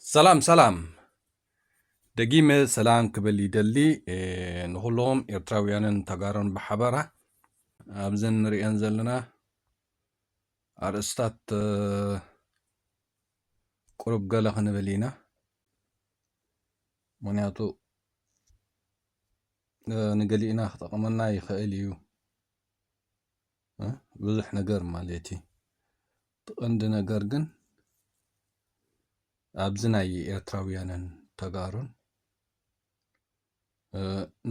ሰላም ሰላም፣ ደጊመ ሰላም ክብል ይደሊ። እ፣ ንኹሎም ኤርትራውያንን ተጋሩን ብሓበራ ኣብዚ ንሪአን ዘለና ኣርእስታት፣ እ፣ ቁሩብ ገለ ክንብል ኢና። ምኽንያቱ፣ እ፣ ንገሊእና ክጠቕመና ይኽእል እዩ። እ፣ ብዙሕ ነገር ማለት እዩ። እቲ ቀንዲ ነገር ግን ኣብዚ ናይ ኤርትራውያንን ተጋሩን፣ እ፣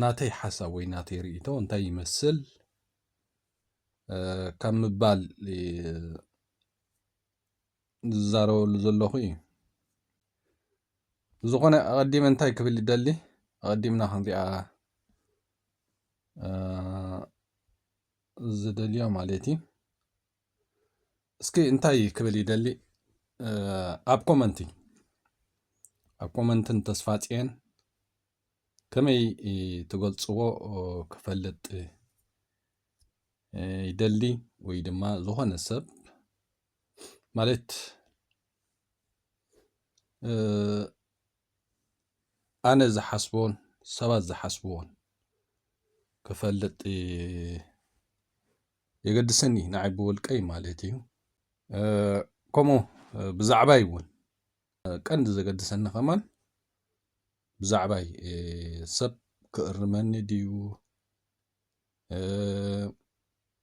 ናተይ ሓሳብ ወይ ናተይ ርእይቶ እንታይ ይመስል፣ እ፣ ካብ ምባል፣ እ፣ ዝዛረበሉ ዘለኹ እዩ። ዝኾነ ኣቐዲመ እንታይ ክብል ይደሊ፣ ኣቐዲምና ክንሪኣ፣ እ፣ ዝደልዮ ማለት እዩ። እስኪ እንታይ ክብል ይደሊ፣ እ፣ ኣብ ኮመንቲ፣ ኣብ ኮመንትን ተስፋጽዮን ከመይ፣ እ፣ ትገልጽዎ፣ እ፣ ክፈልጥ፣ እ፣ ይደሊ፣ ወይ ድማ ዝኾነ ሰብ ማለት፣ እ፣ ኣነ ዝሓስቦን ሰባት ዝሓስብዎን ክፈልጥ፣ እ፣ የገድሰኒ፣ ንዓይ ብውልቀይ ማለት እዩ። እ፣ ከምኡ፣ እ፣ ብዛዕባይ እውን፣ እ፣ ቀንዲ ዘገድሰኒ ከማን ብዛዕባይ፣ እ፣ ሰብ ክእርመኒ ድዩ፣ እ፣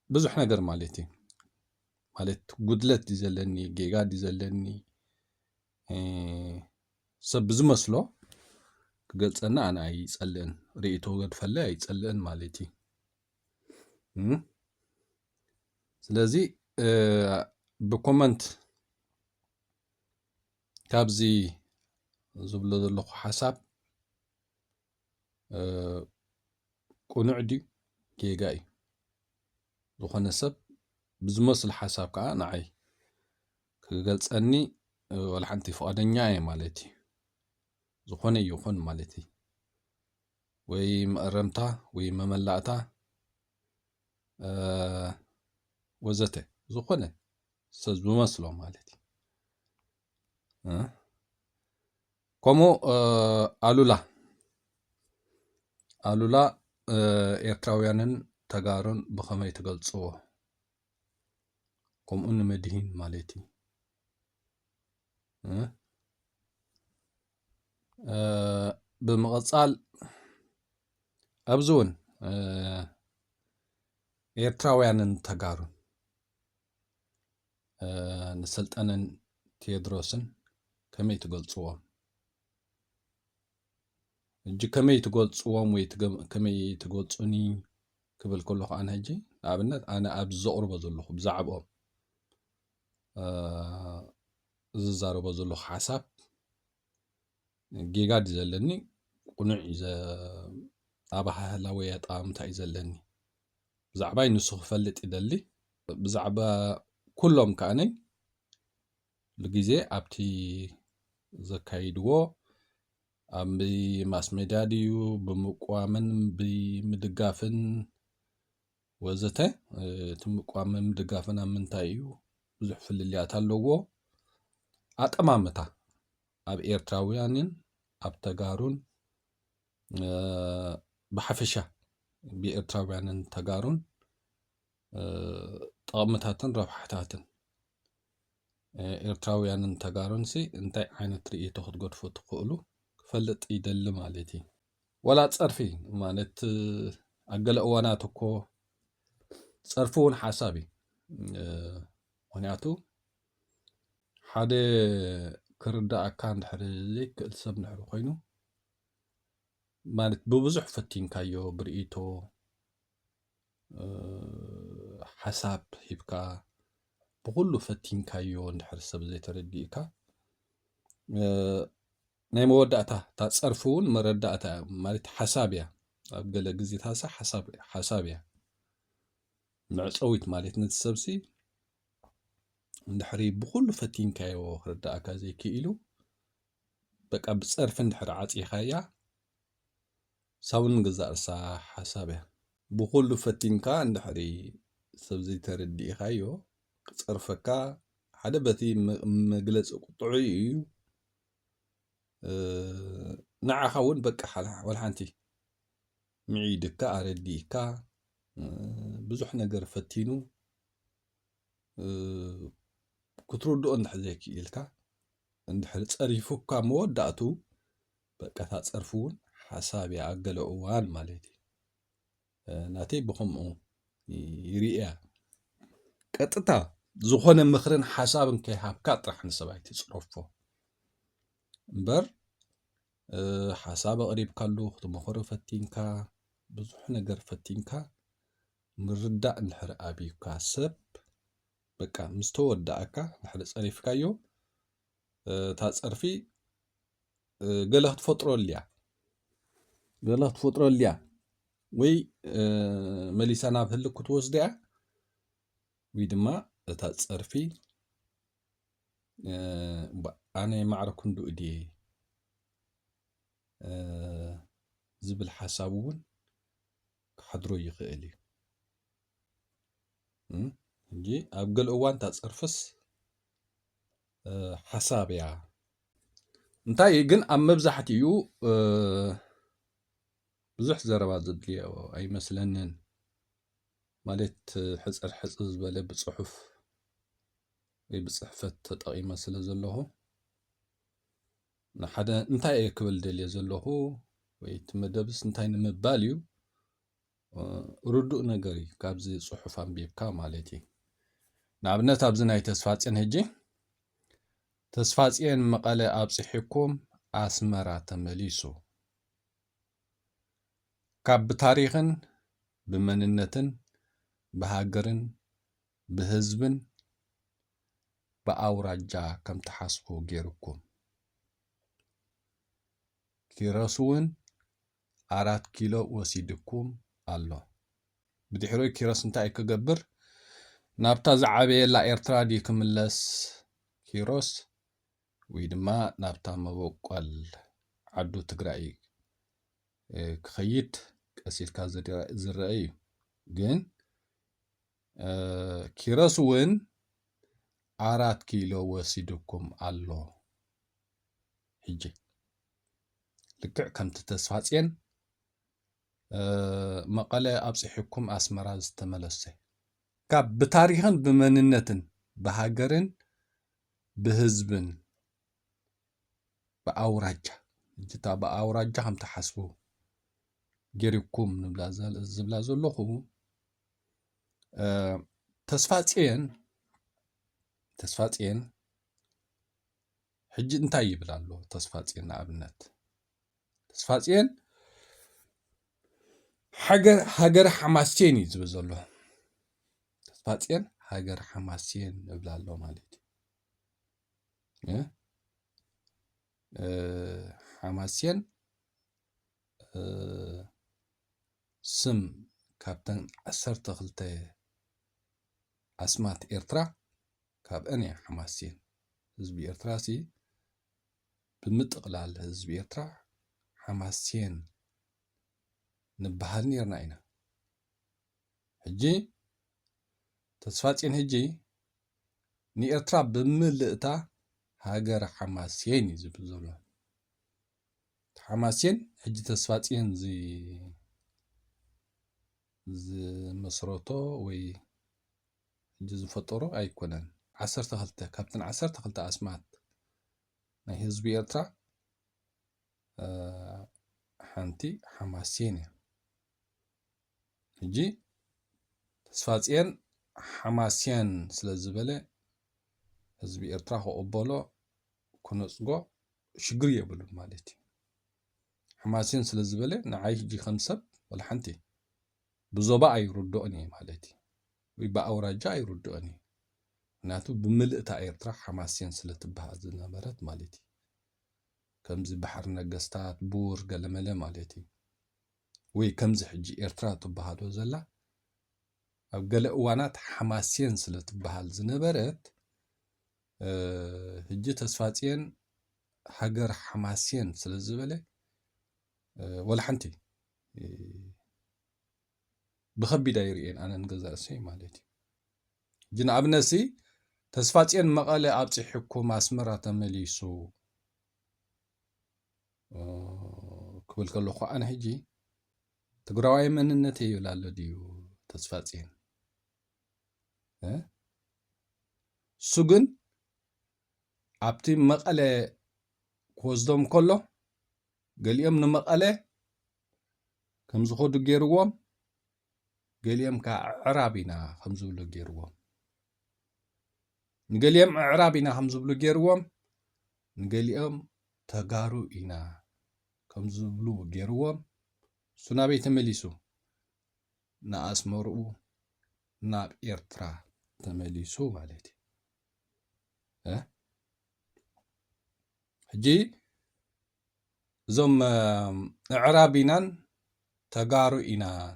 ብዙሕ ነገር ማለት እዩ። ማለት ጉድለት ድዩ ዘለኒ፣ ጌጋ ድዩ ዘለኒ፣ እ፣ ሰብ ብዝመስሎ ክገልጸኒ ኣነ ኣይጸልእን፣ ርእይቶ ክገድፈለይ ኣይጸልእን ማለት እዩ። እም፣ ስለዚ፣ እ፣ ብኮመንት ካብዚ ዝብሎ ዘለኹ ሓሳብ፣ እ፣ ቅኑዕ ድዩ ጌጋ እዩ? ዝኾነ ሰብ ብዝመስል ሓሳብ ከኣ ንዓይ ክገልጸኒ፣ እ፣ ዋላ ሓንቲ ፍቓደኛ እየ ማለት እዩ። ዝኾነ ይኹን ማለት እዩ። ወይ መእረምታ ወይ መመላእታ፣ እ፣ ወዘተ፣ ዝኾነ ሰብ ዝመስሎ ማለት እዩ። እ? ከምኡ፣ እ፣ ኣሉላ፣ ኣሉላ፣ እ፣ ኤርትራውያንን ተጋሩን ብኸመይ ትገልጽዎ? ከምኡ ንመድሂን ማለት እዩ። እ? እ፣ ብምቕጻል ኣብዚ እውን፣ እ፣ ኤርትራውያንን ተጋሩን፣ እ፣ ንሰልጠነን ቴድሮስን ከመይ ትገልጽዎም? ሕጂ ከመይ ትገልጽዎም ወይ ትገ-፣ ከመይ ትገልጹኒ ክብል ከለኹ ኣነ ሕጂ ንኣብነት ኣነ ኣብዚ ዘቕርቦ ዘለኹ ብዛዕባኦም፣ እ፣ ዝዛረቦ ዘለኹ ሓሳብ ጌጋ ድዩ ዘለኒ፣ ቅኑዕ እዩ ዘ-፣ ኣበሃህላ ወይ ኣጠማምታ እዩ ዘለኒ። ብዛዕባይ ንሱ ክፈልጥ ይደሊ። ብዛዕባ ኩሎም ከኣነይ ኩሉ ግዜ ኣብቲ ዘካይድዎ ኣብ ማስ ሜድያ ድዩ ብምቅዋምን ብምድጋፍን ወዘተ፣ እ፣ እቲ ምቅዋምን ምድጋፍን ኣብ ምንታይ እዩ? ብዙሕ ፍልልያት ኣለዎ። ኣጠማምታ ኣብ ኤርትራውያንን ኣብ ተጋሩን፣ እ፣ ብሓፈሻ ብኤርትራውያንን ተጋሩን፣ እ፣ ጠቕምታትን ረብሓታትን፣ እ፣ ኤርትራውያንን ተጋሩንሲ እንታይ ዓይነት ርእይቶ ክትገድፉ ትኽእሉ ክፈልጥ ይደሊ ማለት እዩ። ዋላ ጸርፊ ማለት፣ እ፣ ኣብ ገለ እዋናት እኮ ጸርፊ እውን ሓሳብ እዩ። እ፣ ምኽንያቱ ሓደ ክርዳኣካ እንድሕር ዘይክእል ሰብ እንድሕር ኮይኑ ማለት ብብዙሕ ፈቲንካዮ ብርእይቶ፣ እ፣ ሓሳብ ሂብካ ብኹሉ ፈቲንካዮ እንድሕር ሰብ ዘይተረዲእካ፣ እ፣ ናይ መወዳእታ እታ ጸርፊ እውን መረዳእታ እያ ማለት ሓሳብ እያ። ኣብ ገለ ግዜታትሲ ሓሳብ፣ ሓሳብ እያ መዕጸዊት ማለት ነቲ ሰብሲ እንድሕሪ ብኹሉ ፈቲንካዮ ክርዳእካ ዘይክኢሉ በቃ ብጸርፊ እንድሕር ዓጺኻያ ሳውን ገዛእ ርእሳ ሓሳብ እያ። ብኹሉ ፈቲንካ እንድሕሪ ሰብ ዘይተረዲእኻዮ ክጸርፈካ ሓደ በቲ መ-፣ መግለጺ ቁጥዑ እዩ። ንዓኻ እውን በቃ ሓላ-፣ ወላ ሓንቲ ምዒድካ፣ ኣረዲእካ፣ ብዙሕ ነገር ፈቲኑ ክትርድኦ እንድሕር ዘይክኢልካ፣ እንድሕር ጸሪፉካ መወዳእቱ በቃ እታ ጸርፊ እውን ሓሳብ እያ ኣብ ገለ እዋን ማለት እዩ። ናተይ ብኸምኡ ይርእያ። ቀጥታ ዝኾነ ምኽርን ሓሳብን ከይሃብካ ጥራሕ ንሰብ ኣይትጽረፎ እምበር፣ ሓሳብ ኣቕሪብካሉ፣ ክትመኽሮ ፈቲንካ፣ ብዙሕ ነገር ፈቲንካ፣ ምርዳእ እንድሕር ኣብዩካ ሰብ፣ በቃ ምስ ተወዳእካ እንድሕር ጸሪፍካዮ፣ እታ ጸርፊ ገለ ክትፈጥረሉ እያ። ገለ ክትፈጥረሉ እያ። ወይ መሊሳ ናብ ህልክ ክትወስዶ እያ፣ ወይ ድማ እታ ጸርፊ፣ "እባ ኣነ ማዕረ ክንድኡ ድየ?" ዝብል ሓሳብ እውን ክሓድሮ ይኽእል እዩ። ሕጂ ኣብ ገለ እዋን እታ ጸርፍስ ሓሳብ እያ። እንታይ ግን ኣብ መብዛሕትኡ ብዙሕ ዘረባ ዘድልዮ ኣይመስለንን። ማለት ሕጽር ሕጽር ዝበለ ብጽሑፍ ወይ ብጽሕፈት ተጠቒመ ስለ ዘለኹ፣ ንሓደ እንታይ እየ ክብል ደልየ ዘለኹ ወይ እቲ መደብስ እንታይ ንምባል እዩ፣ ርዱእ ነገር እዩ ካብዚ ጽሑፍ ኣንቢብካ ማለት እዩ። ንኣብነት ኣብዚ ናይ ተስፋጽዮን ሕጂ፣ "ተስፋጽዮን መቐለ ኣብጺሑኩም ኣስመራ ተመሊሱ። ካብ ብታሪኽን ብመንነትን ብሃገርን ብህዝብን ብኣውራጃ ከም ትሓስቡ ገይሩኩም። ኪሮስ እውን ኣራት ኪሎ ወሲድኩም ኣሎ። ብድሕሪኡ ኪሮስ እንታይ ክገብር? ናብታ ዝዓበየላ ኤርትራ ድዩ ክምለስ ኪሮስ? ወይ ድማ ናብታ መበቆል ዓዱ ትግራይ ክኸይድ ቀስ ኢልካ ዝረአ እዩ። ግን ኪሮስ እውን ኣራት ኪሎ ወሲድኩም ኣሎ። ሕጂ ልክዕ ከምቲ ተስፋጽዮን መቐለ ኣብፂሑኩም ኣስመራ ዝተመለሰ፣ ካብ ብታሪኽን ብመንነትን ብሃገርን ብህዝብን ብኣውራጃ፣ ሕጂ እታ ብኣውራጃ ከም ትሓስቡ ገይርኩም ንብላ ዘል-፣ ዝብላ ዘለኹ፣ እ፣ ተስፋጽዮን፣ ተስፋጽዮን ሕጂ እንታይ ይብል ኣሎ? ተስፋጽዮን ንኣብነት፣ ተስፋጽዮን ሃገር፣ ሃገር ሓማሴን እዩ ዝብል ዘሎ። ተስፋጽዮን ሃገር ሓማሴን እብል ኣሎ ማለት እዩ። እ? እ፣ ሓማሴን፣ እ፣ ስም ካብተን ዓሰርተ ክልተ ኣስማት ኤርትራ ካብአን እያ ሓማሴን። ህዝቢ ኤርትራ ሲ ብምጥቕላል ህዝቢ ኤርትራ ሓማሴን ንበሃል ኔርና ኢና። ሕጂ ተስፋጽዮን ሕጂ ንኤርትራ ብምልእታ ሃገረ ሓማሴን እዩ ዝብል ዘሎ። ሓማሴን ሕጂ ተስፋጽዮን ዚ-፣ ዝመስረቶ ወይ ሕጂ ዝፈጠሮ ኣይኮነን። ዓሰርተ ክልተ፣ ካብተን ዓሰርተ ክልተ ኣስማት ናይ ህዝቢ ኤርትራ፣ እ፣ ሓንቲ ሓማሴን እያ። ሕጂ ተስፋጽዮን ሓማሴን ስለ ዝበለ ህዝቢ ኤርትራ ክቕበሎ ክነጽጎ ሽግር የብሉን ማለት እዩ። ሓማሴን ስለ ዝበለ ንዓይ ሕጂ ከም ሰብ ወላ ሓንቲ ብዞባ ኣይርድኦን እየ ማለት እዩ። ወይ ብኣውራጃ ኣይርድኦን እየ። ምክንያቱ ብምልእታ ኤርትራ ሓማሴን ስለ ትበሃል ዝነበረት ማለት እዩ። ከምዚ ባሕሪ ነገስታት፣ ቡር፣ ገለመለ ማለት እዩ። ወይ ከምዚ ሕጂ ኤርትራ ትበሃሎ ዘላ፣ ኣብ ገለ እዋናት ሓማሴን ስለ ትበሃል ዝነበረት፣ እ፣ ሕጂ ተስፋጽዮን ሃገር ሓማሴን ስለ ዝበለ፣ እ፣ ወላ ሓንቲ፣ እ፣ ብኸቢድ ኣይርእየን ኣነ ንገዛእ ርእሰይ ማለት እዩ። ሕጂ ንኣብነትሲ ተስፋጽዮን መቐለ ኣብጺሑኩም ኣስመራ ተመሊሱ ክብል ከለኹ ኣነ ሕጂ ትግራዋይ መንነት ይብል ኣሎ ድዩ ተስፋጽዮን? እሱ ግን ኣብቲ መቐለ ክወስዶም ከሎ ገሊኦም ንመቐለ ከም ዝኸዱ ገይርዎም፣ ገሊኦም ከዓ ኣዕራብ ኢና ከም ዝብሉ ገይርዎም። ንገሊኦም ኣዕራብ ኢና ከም ዝብሉ ገይርዎም፣ ንገሊኦም ተጋሩ ኢና ከም ዝብሉ ገይርዎም። እሱ ናበይ ተመሊሱ? ንኣስመርኡ፣ ናብ ኤርትራ ተመሊሱ ማለት እዩ። እ? ሕጂ እዞም፣ እ፣ ኣዕራብ ኢናን ተጋሩ ኢናን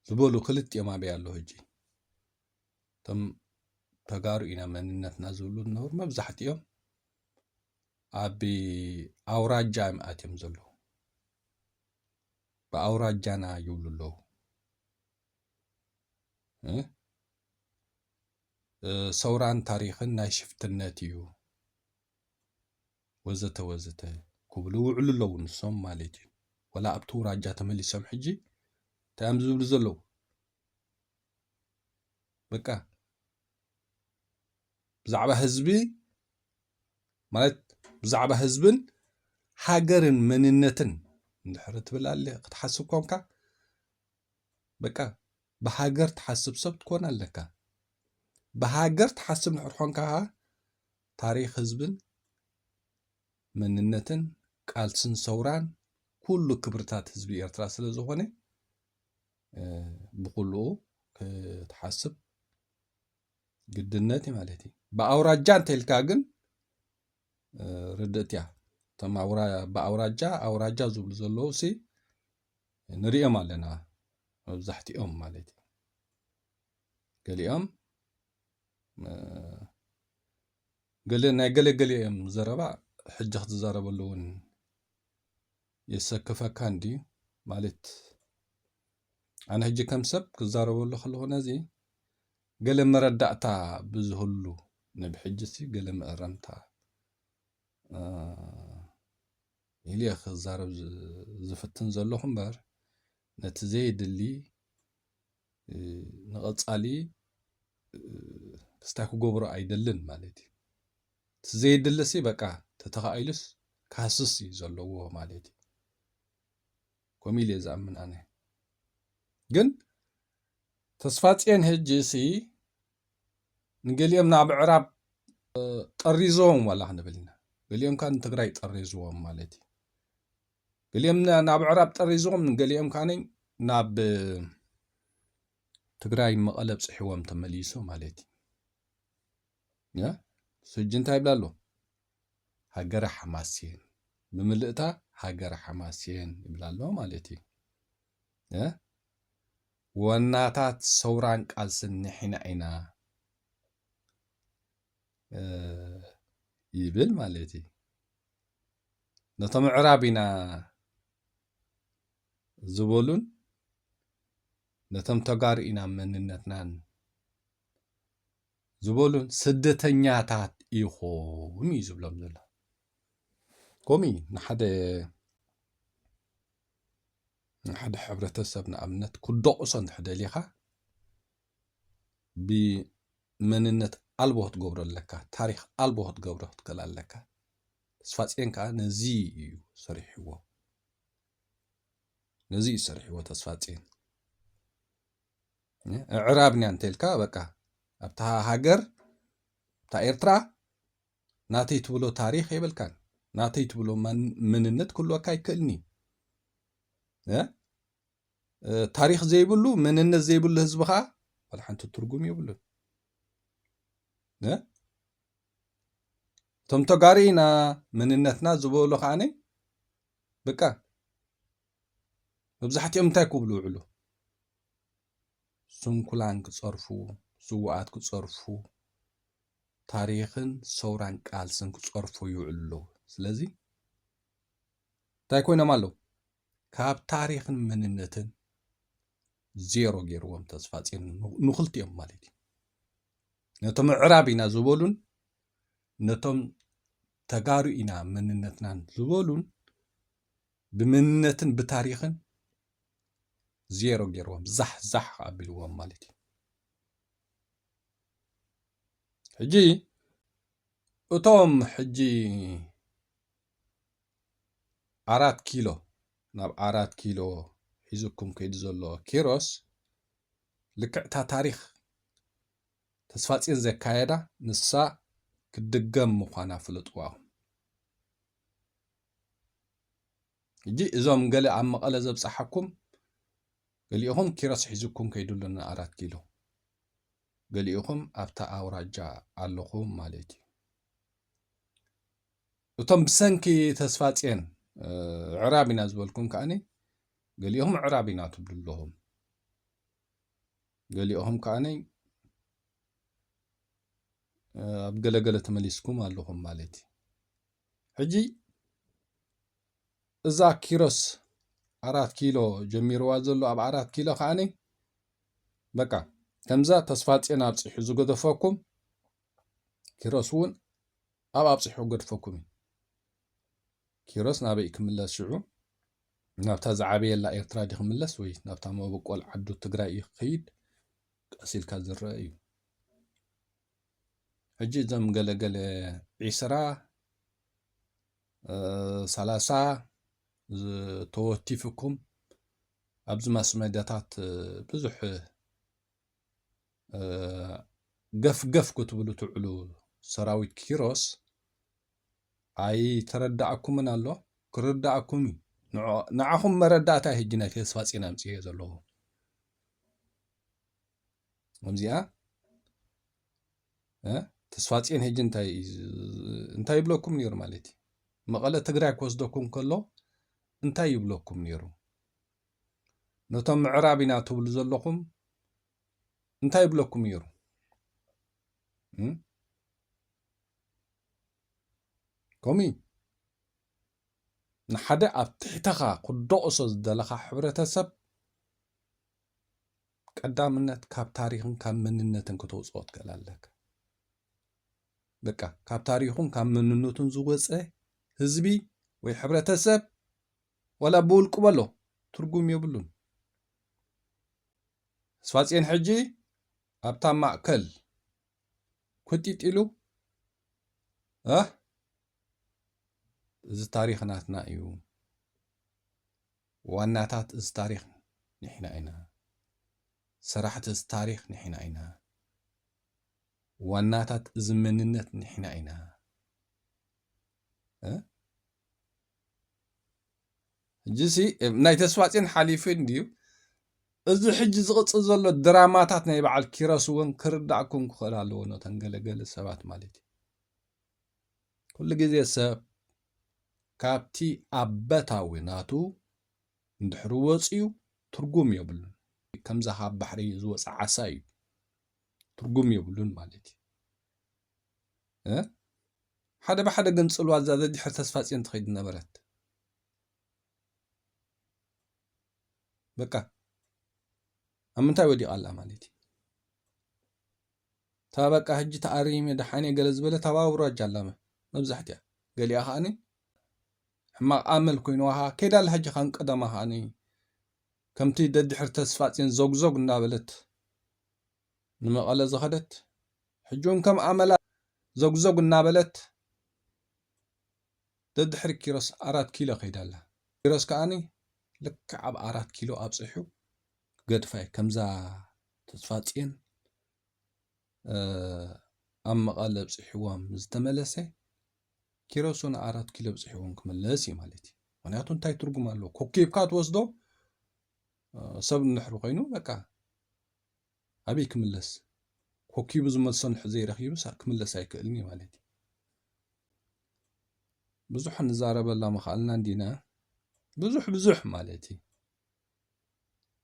ዝበሉ ክልቲኦም ኣበይ ኣለዉ ሕጂ? እቶም ተጋሩ ኢና መንነትና ዝብሉ ዝነበሩ መብዛሕትኦም ኣብ ኣውራጃ እዮም ኣትዮም ዘለዉ። ብኣውራጃና ይብሉ ኣለዉ። እ? እ፣ ሰውራን ታሪኽን ናይ ሽፍትነት እዩ፣ ወዘተ ወዘተ ክብሉ ይውዕሉ ኣለዉ ንሶም ማለት እዩ። ወላ ኣብቲ ውራጃ ተመሊሶም ሕጂ እንታይ እዮም ዝብሉ ዘለዉ? በቃ ብዛዕባ ህዝቢ ማለት ብዛዕባ ህዝብን ሃገርን መንነትን እንድሕር ትብል ኣለ ክትሓስብ ኮንካ፣ በቃ ብሃገር ትሓስብ ሰብ ትኮን ኣለካ። ብሃገር ትሓስብ እንድሕር ኮንካ ኸዓ ታሪኽ ህዝብን መንነትን ቃልስን ሰውራን ኩሉ ክብርታት ህዝቢ ኤርትራ ስለ ዝኾነ፣ እ፣ ብኩሉ ክትሓስብ ግድነት እዩ ማለት እዩ። ብኣውራጃ እንተኢልካ ግን፣ እ፣ ርድእት እያ። እቶም ኣውራ-፣ ብኣውራጃ፣ ኣውራጃ ዝብሉ ዘለዉ ሲ ንሪኦም ኣለና፣ መብዛሕትኦም ማለት እዩ። ገሊኦም፣ እ፣ ገለ፣ ናይ ገለ ገሊኦም ዘረባ ሕጂ ክትዛረበሉ እውን የሰክፈካ እንድዩ። ማለት ኣነ ሕጂ ከም ሰብ ክዛረበሉ ከለኹ ነዚ ገለ መረዳእታ ብዝህሉ ንብሕጂ ሲ ገለ መእረምታ፣ እ፣ ኢለ ክዛረብ ዝ-፣ ዝፍትን ዘለኹ እምበር ነቲ ዘየድሊ፣ እ፣ ንቐጻሊ፣ እ፣ ክስታይ ክገብሮ ኣይደልን ማለት እዩ። እቲ ዘየድሊ ሲ በቃ ተተኻኢሉስ ክሃስስ እዩ ዘለዎ ማለት እዩ። ከምኡ ኢለ እየ ዝኣምን ኣነ። ግን ተስፋጽዮን ሕጂ ሲ ንገሊኦም ናብ ምዕራብ፣ እ፣ ጠሪዝዎም ዋላ ክንብል ኢና። ገሊኦም ከኣ ንትግራይ ጠሪዝዎም ማለት እዩ። ገሊኦም ና-፣ ናብ ምዕራብ ጠሪዝዎም፣ ገሊኦም ከኣ ናብ፣ እ፣ ትግራይ መቐለ ኣብጽሕዎም ተመሊሱ ማለት እዩ። ያ? እሱ ሕጂ እንታይ ይብላ ኣሎ? ሃገረ ሓማሴን። ብምልእታ ሃገረ ሓማሴን ይብላ ኣሎ ማለት እዩ። እ? ወናታት ሰውራን ቃልስን ንሕና ኢና፣ እ፣ ይብል ማለት እዩ። ነቶም ኣዕራብ ኢና ዝበሉን ነቶም ተጋሩ ኢና መንነትናን ዝበሉን ስደተኛታት ኢኹም እዩ ዝብሎም ዘሎ። ከምኡ እዩ ንሓደ፣ ንሓደ ሕብረተሰብ ንኣብነት ክደቕሶ እንድሕር ደሊኻ ብመንነት ኣልቦ ክትገብሮ ኣለካ፣ ታሪኽ ኣልቦ ክትገብሮ ክትክእል ኣለካ። ተስፋጽዮን ከኣ ነዚ እዩ ሰሪሕዎ። ነዚ እዩ ሰሪሕዎ ተስፋጽዮን። ኣዕራብ እኒኣ እንተልካ በቃ ኣብታ ሃገር፣ ኣብታ ኤርትራ ናተይ ትብሎ ታሪኽ የብልካን። ናተይ ትብሎ ማን-፣ መንነት ክህልወካ ኣይክእልን እዩ። እ? እ፣ ታሪኽ ዘይብሉ፣ መንነት ዘይብሉ ህዝቢ ኸዓ ዋላ ሓንቲ ትርጉም የብሉን። እ? እቶም ተጋሩ ኢና መንነትና ዝበሉ ኸዓኒ በቃ መብዛሕትኦም እንታይ ክብሉ ይውዕሉ? ስንኩላን ክጸርፉ፣ ስዉኣት ክጸርፉ፣ ታሪኽን ሰውራን ቃልስን ክጸርፉ ይውዕሉ ኣለዉ። ስለዚ እንታይ ኮይኖም ኣለዉ? ካብ ታሪኽን መንነትን ዜሮ ገይርዎም ተስፋጽዮን ን-፣ ንኽልቲኦም ማለት እዩ። ነቶም ኣዕራብ ኢና ዝበሉን ነቶም ተጋሩ ኢና መንነትናን ዝበሉን ብመንነትን ብታሪኽን ዜሮ ገይርዎም፣ ዛሕ ዛሕ ኣቢልዎም ማለት እዩ። ሕጂ እቶም ሕጂ ኣራት ኪሎ፣ ናብ ኣራት ኪሎ ሒዙኩም ከይዱ ዘሎ ኪሮስ፣ ልክዕታ ታሪኽ ተስፋጽዮን ዘካየዳ ንሳ ክትድገም ምዃና ፍለጥዋ። ሕጂ እዞም ገለ ኣብ መቐለ ዘብጽሓኩም፣ ገሊኡኹም ኪሮስ ሒዙኩም ከይዱ ኣሎ ንኣራት ኪሎ፣ ገሊኡኹም ኣብታ ኣውራጃ ኣለኹም ማለት እዩ። እቶም ብሰንኪ ተስፋጽዮን፣ እ፣ ዕራብ ኢና ዝበልኩም ከኣኒ፣ ገሊኡኹም ዕራብ ኢና ትብሉ ኣለኹም። ገሊኡኹም ከኣኒ፣ እ፣ ኣብ ገለገለ ተመሊስኩም ኣለኹም ማለት እዩ። ሕጂ እዛ ኪሮስ ኣራት ኪሎ ጀሚርዋ ዘሎ፣ ኣብ ኣራት ኪሎ ከኣኒ በቃ ከምዛ ተስፋጽዮን ኣብጺሑ ዝገደፈኩም፣ ኪሮስ እውን ኣብ ኣብጺሑ ክገድፈኩም እዩ። ኪሮስ ናበይ ክምለስ ሽዑ? ናብታ ዝዓበየላ ኤርትራ ድዩ ክምለስ ወይ ናብታ መበቆል ዓዱ ትግራይ እዩ ክኸይድ? ቀስ ኢልካ ዝረአ እዩ። ሕጂ እዞም ገለገለ ዒስራ፣ እ፣ ሰላሳ ዝ-፣ ተወቲፍኩም ኣብዚ ማስ ሜድያታት፣ እ፣ ብዙሕ፣ እ፣ ገፍ ገፍ ክትብሉ ትውዕሉ ሰራዊት ኪሮስ ኣይተረዳእኩምን ኣሎ፣ ክርዳእኩም እዩ። ንዖ-፣ ንዓኹም መረዳእታ ሕጂ ናይ ተስፋጽዮን ኣምጽኤ ዘለኹ። ከምዚኣ፣ እ፣ ተስፋጽዮን ሕጂ እንታይ እዩ፣ እንታይ ይብለኩም ነይሩ ማለት እዩ? መቐለ ትግራይ ክወስደኩም ከሎ እንታይ ይብለኩም ነይሩ? ነቶም ምዕራብ ኢና ትብሉ ዘለኹም እንታይ ይብለኩም ነይሩ? እም? ከምኡ እዩ። ንሓደ ኣብ ትሕተኻ ክደቕሶ ዝደለኻ ሕብረተሰብ ቀዳምነት ካብ ታሪኽን ካብ መንነትን ከተውፅኦ ትኽእል ኣለካ። በቃ ካብ ታሪኹን ካብ መንነቱን ዝወፀ ህዝቢ ወይ ሕብረተሰብ ዋላ ብውልቁ በሎ ትርጉም የብሉን። ተስፋጽዮን ሕጂ ኣብታ ማእከል ኩጢጥ ኢሉ፣ እ፣ እዚ ታሪኽ ናትና እዩ። ዋናታት እዚ ታሪኽ ንሕና ኢና። ሰራሕቲ እዚ ታሪኽ ንሕና ኢና። ዋናታት እዚ መንነት ንሕና ኢና። እ? ሕጂሲ ናይ ተስፋጽዮን ሓሊፉ እንድዩ። እዚ ሕጂ ዝቕጽል ዘሎ ድራማታት ናይ በዓል ኪሮስ እውን ክርዳእኩም ክኽእል ኣለዎ፣ ነተን ገለገለ ሰባት ማለት እዩ። ኩሉ ግዜ ሰብ ካብቲ ኣበታዊ ናቱ እንድሕሪ ወፅዩ ትርጉም የብሉን። ከምዛ ካብ ባሕሪ ዝወፀ ዓሳ እዩ። ትርጉም የብሉን ማለት እዩ። እ? ሓደ ብሓደ ግን ፅልዋ እዛ ዘድሕር ተስፋጽዮን ትኸይድ ነበረት። በቃ ኣብ ምንታይ ወዲቓ ኣላ ማለት እዩ? እታ በቃ ሕጂ ተኣሪመ ደሓነ ገለ ዝበለት ኣብ ኣውራጃ ኣላ መ-፣ መብዛሕትኣ። ገሊኣ ከኣኒ ሕማቕ ኣመል ኮይንዋ ከኣ ከይዳ ኣላ። ሕጂ ከኣ ቀደማ ከኣኒ ከምቲ ደድሕር ተስፋጽዮን ዞግዞግ እናበለት ንመቐለ ዝኸደት፣ ሕጂ እውን ከም ኣመላ ዞግዞግ እናበለት ደድሕሪ ኪሮስ ኣራት ኪሎ ከይዳ ኣላ። ኪሮስ ከኣኒ ልክዕ ኣብ ኣራት ኪሎ ኣብጺሑ ክገድፋ እዩ። ከምዛ ተስፋጽዮን፣ እ፣ ኣብ መቐለ ኣብጺሕዎም ዝተመለሰ፣ ኪሮስ እውን ኣራት ኪሎ ኣብጺሕዎም ክምለስ እዩ ማለት እዩ። ምኽንያቱ እንታይ ትርጉም ኣለዎ? ኮኪብካ ትወስዶ፣ እ፣ ሰብ እንድሕሪ ኮይኑ በቃ ኣበይ ክምለስ? ኮኪቡ ዝመልሶ እንድሕር ዘይረኺቡ ሳ-፣ ክምለስ ኣይክእልን እዩ ማለት እዩ። ብዙሕ ንዛረበላ ምኽኣልና እንዲና፣ ብዙሕ ብዙሕ ማለት እዩ።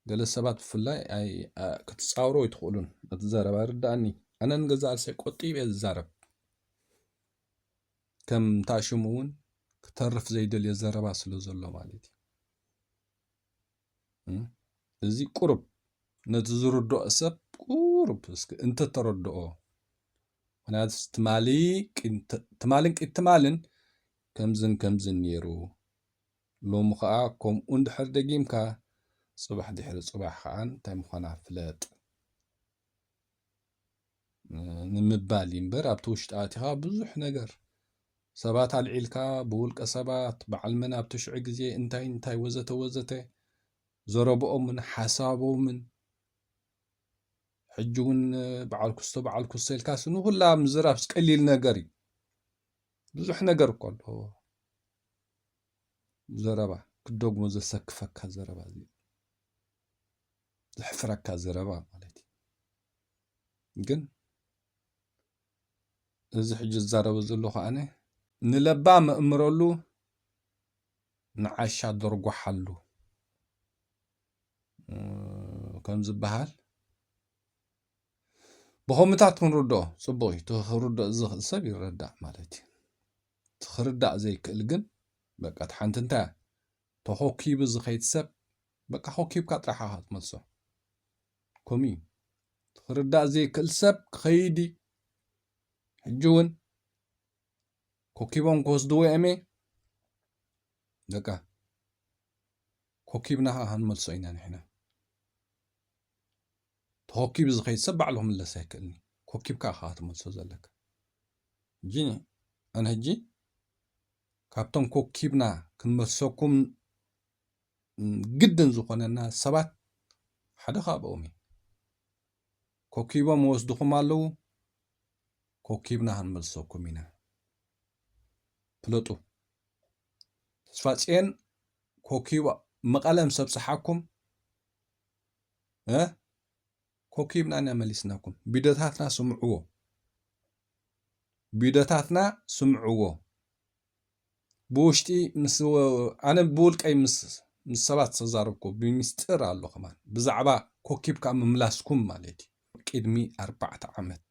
ገለ ሰባት ብፍላይ ኣይ-፣ ኣ-፣ ክትጻወሩ ኣይትኽእሉን። ነቲ ዘረባ ይርድኣኒ። ኣነ ንገዛእ ርእሰይ ቆጢበ እየ ዝዛረብ። ከም ታሽሙ እውን ክተርፍ ዘይደልዮ ዘረባ ስለ ዘሎ ማለት እዩ። እም? እዚ ቁሩብ ነቲ ዝርድኦ ሰብ ቁሩብ እስኪ እንተተረድኦ። ምኽንያቱ ትማሊ ቅን-፣ ትማልን ቅድሚ ትማልን ከምዝን ከምዝን ነይሩ። ሎሚ ኸኣ ከምኡ እንድሕር ደጊምካ፣ ጽባሕ ድሕሪ ጽባሕ ኸኣ እንታይ ምዃና ፍለጥ ንምባል እዩ እምበር፣ ኣብቲ ውሽጢ ኣቲኻ ብዙሕ ነገር፣ ሰባት ኣልዒልካ፣ ብውልቀ ሰባት፣ በዓል መን ኣብቲ ሽዑ ግዜ እንታይ እንታይ ወዘተ ወዘተ፣ ዘረብኦምን ሓሳቦምን፣ ሕጂ እውን በዓል ኩስቶ በዓል ኩስቶ ኢልካስ ንኹላ ምዝራብስ ቀሊል ነገር እዩ። ብዙሕ ነገር እኮ ኣሎ። ዘረባ ክትደግሞ ዘሰክፈካ ዘረባ፣ ዘሕፍረካ ዘረባ ማለት እዩ። ግን እዚ ሕጂ ዝዛረቦ ዘለኹ ኣነ፣ ንለባም እምረሉ፣ ንዓሻ ደርጓሓሉ ከም ዝበሃል፣ ብኸምታት ክንርድኦ ጽቡቕ እዩ። እቲ ክርድኦ ዝኽእል ሰብ ይረዳእ ማለት እዩ። እቲ ክርዳእ ዘይክእል ግን፣ በቃ፣ እቲ ሓንቲ እንታይ እያ? ተኾኪቡ ዝኸይድ ሰብ፣ በቃ፣ ኮኪብካ ጥራሕ ኢኻ ትመልሶ። ከምኡ እዩ። እቲ ክርዳእ ዘይክእል ሰብ ክኸይድ እዩ። ሕጂ እውን ኮኪቦም ክወስድዎ እዮም። በቃ፣ ኮኪብና ኸዓ ክንመልሶ ኢና ንሕና። ተኾኪቡ ዝኸይድ ሰብ ባዕሉ ክምለስ ኣይክእልን እዩ። ኮኪብካ ኢኻ ትመልሶ ዘለካ። ሕጂ ኣነ ሕጂ ካብቶም ኮኪብና ክንመልሰኩም ግድን ዝኾነና ሰባት ሓደ ካብኦም እዩ። ኮኪቦም ወስድኹም ኣለዉ፣ ኮኪብና ክንመልሰኩም ኢና። ፍለጡ። ተስፋጽዮን ኮኪቡ መቐለ ምስ ኣብጽሓኩም፣ እ፣ ኮኪብና ኢና መሊስናኩም። ቪድዮታትና ስምዕዎ። ቪድዮታትና ስምዕዎ። ብውሽጢ ምስ፣ ኣነ ብውልቀይ ምስ፣ ምስ ሰባት ዝተዛረብኩ፣ ብሚስጥር ኣሎ ከማን። ብዛዕባ ኮኪብካ ምምላስኩም ማለት እዩ። ቅድሚ ኣርባዕተ ዓመት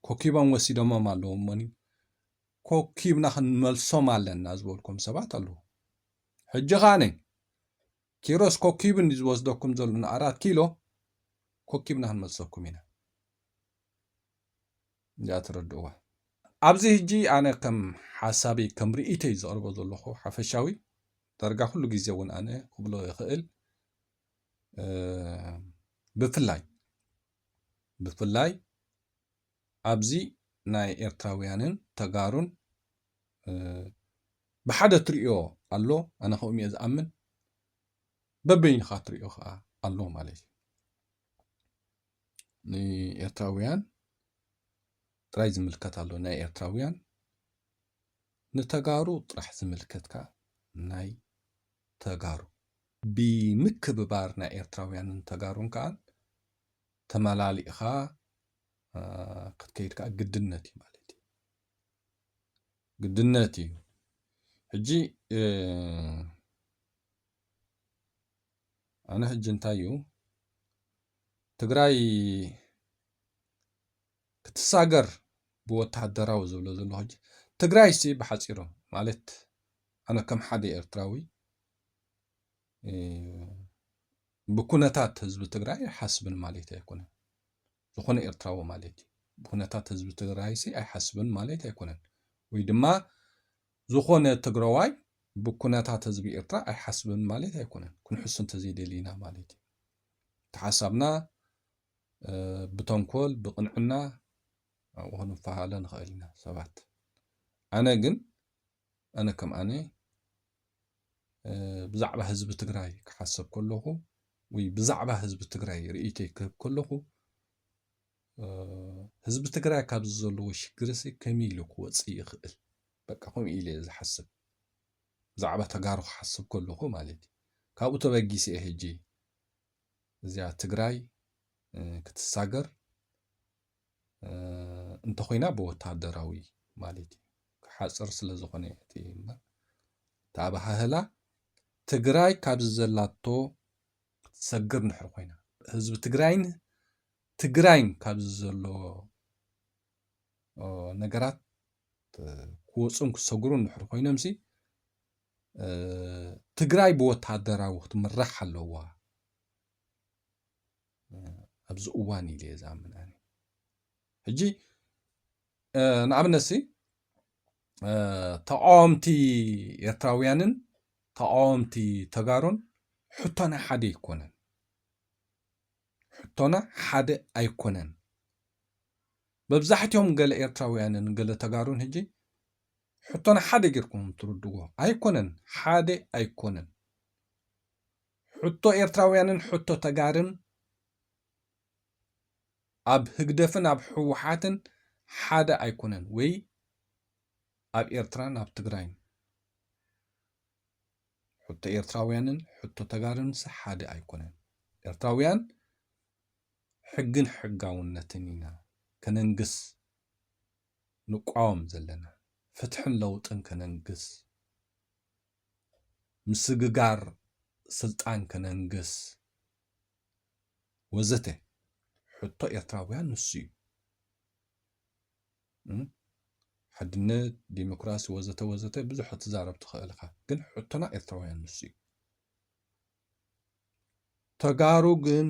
ኮኪቦም ወሲዶሞም ኣለዉ እሞኒ፣ ኮኪብና ክንመልሶም ኣለና ዝበልኩም ሰባት ኣለዉ። ሕጂ ኸኣነ ኪሮስ ኮኪቡ እንዲ ዝወስደኩም ዘሎ ንኣራት ኪሎ፣ ኮኪብና ክንመልሰኩም ኢና። እዚኣ ትረድእዋ። ኣብዚ ሕጂ ኣነ ከም ሓሳበይ፣ ከም ርእይተይ ዘቕርቦ ዘለኹ ሓፈሻዊ፣ ዳርጋ ኩሉ ግዜ እውን ኣነ ክብሎ ይኽእል፣ እ፣ ብፍላይ፣ ብፍላይ ኣብዚ ናይ ኤርትራውያንን ተጋሩን፣ እ፣ ብሓደ ትርእዮ ኣሎ፣ ኣነ ከምኡ እየ ዝኣምን። በበይንኻ ትርእዮ ኸዓ ኣሎ ማለት እዩ። ንኤርትራውያን ጥራይ ዝምልከት ኣሎ፣ ናይ ኤርትራውያን፣ ንተጋሩ ጥራሕ ዝምልከት ከኣ ናይ ተጋሩ። ብምክብባር ናይ ኤርትራውያንን ተጋሩን ከኣ ተመላሊእኻ፣ እ፣ ክትከይድ ከኣ ግድነት እዩ ማለት እዩ። ግድነት እዩ። ሕጂ፣ እ፣ ኣነ ሕጂ እንታይ እዩ፣ ትግራይ ክትሳገር ብወተሃደራዊ ዝብሎ ዘለኹ ሕጂ፣ ትግራይሲ ብሓፂሩ ማለት፣ ኣነ ከም ሓደ ኤርትራዊ፣ እ፣ ብኩነታት ህዝቢ ትግራይ ኣይሓስብን ማለት ኣይኮነን። ዝኾነ ኤርትራዊ ማለት እዩ። ብኩነታት ህዝቢ ትግራይሲ ኣይሓስብን ማለት ኣይኮነን። ወይ ድማ ዝኾነ ትግራዋይ ብኩነታት ህዝቢ ኤርትራ ኣይሓስብን ማለት ኣይኮነን። ክንሕሱ እንተዘይደሊና ማለት እዩ። እቲ ሓሳብና፣ እ፣ ብተንኮል፣ ብቕንዕና ኣብኡ ክንፈሃለ ንኽእል ኢና ሰባት። ኣነ ግን፣ ኣነ ከም ኣነ፣ እ፣ ብዛዕባ ህዝቢ ትግራይ ክሓሰብ ከለኹ፣ ወይ ብዛዕባ ህዝቢ ትግራይ ርእይቶይ ክህብ ከለኹ፣ እ፣ ህዝቢ ትግራይ ካብዚ ዘለዎ ሽግርሲ ከመይ ኢሉ ክወፅእ ይኽእል? በቃ ከምኡ ኢለ እየ ዝሓስብ። ብዛዕባ ተጋሩ ክሓስብ ከለኹ ማለት እዩ። ካብኡ ተበጊሰ እየ ሕጂ እዚኣ ትግራይ፣ እ፣ ክትሳገር፣ እ፣ እንተኾይና ብወታደራዊ ማለት እዩ። ክሓፅር ስለ ዝኾነ እቲ እምበር፣ እቲ ኣበሃህላ ትግራይ ካብዚ ዘላቶ ክትሰግር እንድሕር ኮይና፣ ህዝቢ ትግራይን ትግራይን ካብዚ ዘሎ፣ ኦ፣ ነገራት፣ እ፣ ክወፁን ክሰግሩን እንድሕር ኮይኖምሲ፣ እ፣ ትግራይ ብወታደራዊ ክትምራሕ ኣለዋ። እ፣ ኣብዚ እዋን ኢለ እየ ዝኣምን ኣነ። ሕጂ፣ እ፣ ንኣብነትሲ፣ እ፣ ተቓወምቲ ኤርትራውያንን ተቓወምቲ ተጋሩን ሕቶና ሓደ ኣይኮነን። ሕቶና ሓደ ኣይኮነን። መብዛሕትኦም ገለ ኤርትራውያንን ገለ ተጋሩን ሕጂ ሕቶና ሓደ ጌርኩም ትርድዎ ኣይኮነን። ሓደ ኣይኮነን። ሕቶ ኤርትራውያንን ሕቶ ተጋርን ኣብ ህግደፍን ኣብ ህወሓትን ሓደ ኣይኮነን፣ ወይ ኣብ ኤርትራን ኣብ ትግራይን። ሕቶ ኤርትራውያንን ሕቶ ተጋርንስ ሓደ ኣይኮነን። ኤርትራውያን ሕግን ሕጋውነትን ኢና ከነንግስ ንቋወም ዘለና። ፍትሕን ለውጥን ከነንግስ፣ ምስግጋር ስልጣን ከነንግስ ወዘተ። ሕቶ ኤርትራውያን ንሱ እዩ። እም? ሓድነት፣ ዲሞክራሲ ወዘተ ወዘተ ብዙሕ ክትዛረብ ትኽእል ኢኻ። ግን ሕቶና ኤርትራውያን ንሱ እዩ። ተጋሩ ግን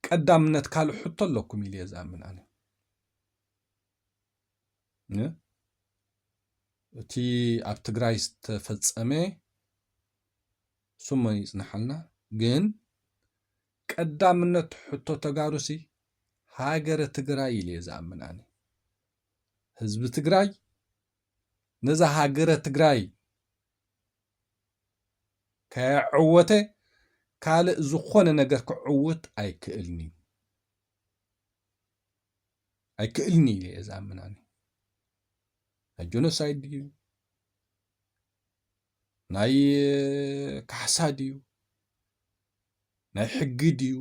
ቀዳምነት ካልእ ሕቶ ኣለኩም ኢለ እየ ዝኣምን ኣነ። እ? እቲ ኣብ ትግራይ ዝተፈጸመ ስሙ ይጽናሓልና፣ ግን ቀዳምነት ሕቶ ተጋሩሲ ሃገረ ትግራይ ኢለ እየ ዝኣምን ኣነ። ህዝቢ ትግራይ ነዛ ሃገረ ትግራይ ከየዐወተ ካልእ ዝኾነ ነገር ክዕውት ኣይክእልን እዩ። ኣይክእልን እዩ ኢለ እየ ዝኣምን ኣነ። ናይ ጀኖሳይድ ድዩ? ናይ ካሕሳ ድዩ? ናይ ሕጊ ድዩ?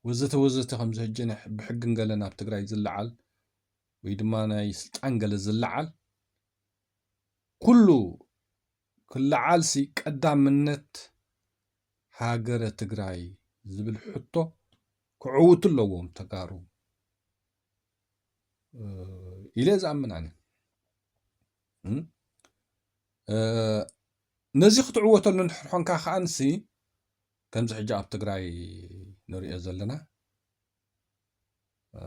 ወዘተ ወዘተ። ከምዚ ሕጂ ናይ ሕ-፣ ብሕግን ገለን ኣብ ትግራይ ዝለዓል ወይ ድማ ናይ ስልጣን ገለ ዝለዓል ኩሉ ክለዓልሲ ቀዳምነት ሃገረ ትግራይ ዝብል ሕቶ ክዕውቱ ኣለዎም ተጋሩ፣ እ፣ ኢለ ዝኣምን ኣነ። እም? እ፣ ነዚ ክትዕወተሉ እንድሕር ኾንካ ከኣንሲ፣ ከምዚ ሕጂ ኣብ ትግራይ ንሪኦ ዘለና፣ እ፣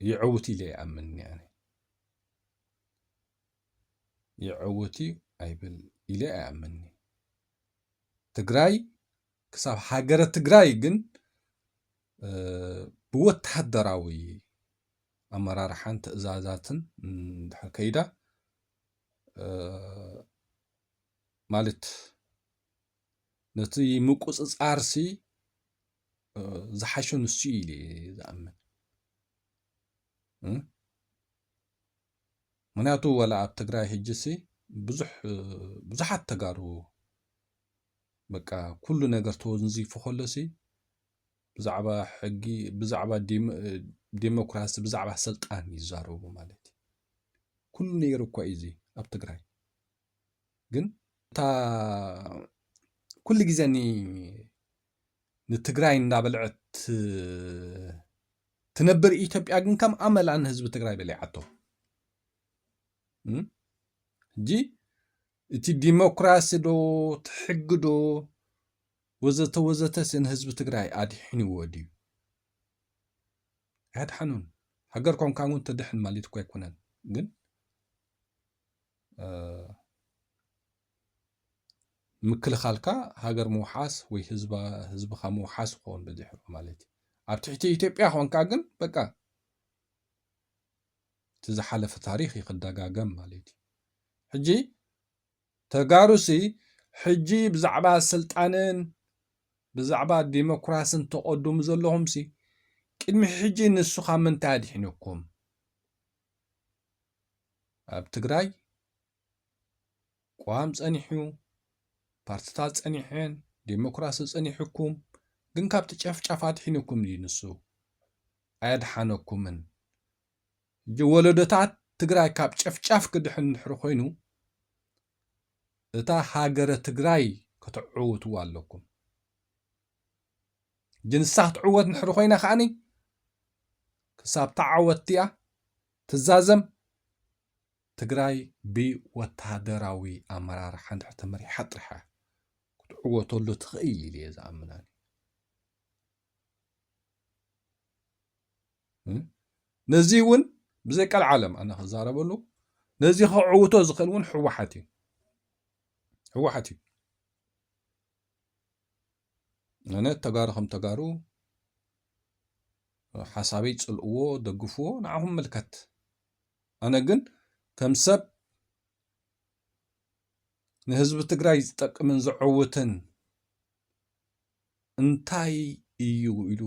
ይዕውት ኢለ ይኣምን እየ ኣነ። ይዕውት እዩ ኣይብል ኢለ ኣይኣምንኒ። ትግራይ ክሳብ ሃገረ ትግራይ ግን፣ እ፣ ብወታደራዊ ኣመራርሓን ትእዛዛትን እንድሕር ከይዳ፣ እ፣ ማለት ነቲ ምቁጽጻርሲ፣ እ፣ ዝሓሾ ንሱ እዩ ኢለ እየ ዝኣምን። እ? ምኽንያቱ ዋላ ኣብ ትግራይ ሕጂሲ ብዙሕ፣ እ፣ ብዙሓት ተጋሩ በቃ ኩሉ ነገር ተወንዚፉ ከሎሲ ብዛዕባ ሕጊ፣ ብዛዕባ ዲሞ-፣ እ፣ ዲሞክራሲ፣ ብዛዕባ ስልጣን ይዛረቡ ማለት እዩ። ኩሉ ነገር እኳ እዩ እዚ ኣብ ትግራይ። ግን እታ ኩሉ ግዜ ኒ-፣ ንትግራይ እንዳበልዐት ትነብር ኢትዮጵያ ግን ከም ኣመላ ንህዝቢ ትግራይ በሊዓቶ። እም? ሕጂ እቲ ዲሞክራሲ ዶ፣ እቲ ሕጊ ዶ፣ ወዘተ ወዘተ ሲ ንህዝቢ ትግራይ ኣድሒንዎ ድዩ? ኣየድሓኑን። ሃገር ኮንካ እውን ትድሕን ማለት እኮ ኣይኮነን። ግን፣ እ፣ ምክልኻልካ ሃገር ምውሓስ ወይ ህዝባ-፣ ህዝብኻ ምውሓስ ይኸውን ብድሕሩ ማለት እዩ። ኣብ ትሕቲ ኢትዮጵያ ኮንካ ግን በቃ እቲ ዝሓለፈ ታሪኽ እዩ ክደጋገም ማለት እዩ። ሕጂ ተጋሩሲ ሕጂ ብዛዕባ ስልጣንን ብዛዕባ ዲሞክራስን ተቐድሙ ዘለኹምሲ፣ ቅድሚ ሕጂ ንሱ ካብ ምንታይ ኣድሒኑኩም? ኣብ ትግራይ ቅዋም ጸኒሑ፣ ፓርትታት ጸኒሐን፣ ዲሞክራሲ ጸኒሕኩም፣ ግን ካብቲ ጨፍጫፍ ኣድሒኑኩም ድዩ ንሱ? ኣየድሓነኩምን። ሕጂ ወለዶታት ትግራይ ካብ ጨፍጫፍ ክድሕን እንድሕሪ ኮይኑ፣ እታ ሃገረ ትግራይ ክትዕውትዋ ኣለኩም። ሕጂ ንሳ ክትዕወት እንድሕሪ ኮይና ከዓኒ፣ ክሳብ እታ ዓወት እቲኣ ትዛዘም፣ ትግራይ ብወታደራዊ ኣመራርሓ እንድሕር ተመሪሓ ጥራሕ ክትዕወተሉ ትኽእል ኢለ እየ ዝኣምን ኣነ። እ? ነዚ እውን ብዘይ ቀልዓለም ኣነ ክዛረበሉ፣ ነዚ ከዕውቶ ዝኽእል እውን ህወሓት እዩ። ህወሓት እዩ። ኣነ ተጋሩ ከም ተጋሩ ሓሳበይ ጽልእዎ፣ ደግፍዎ፣ ንዓኹም ምልከት። ኣነ ግን ከም ሰብ ንህዝቢ ትግራይ ዝጠቅምን ዘዕውትን እንታይ እዩ ኢሉ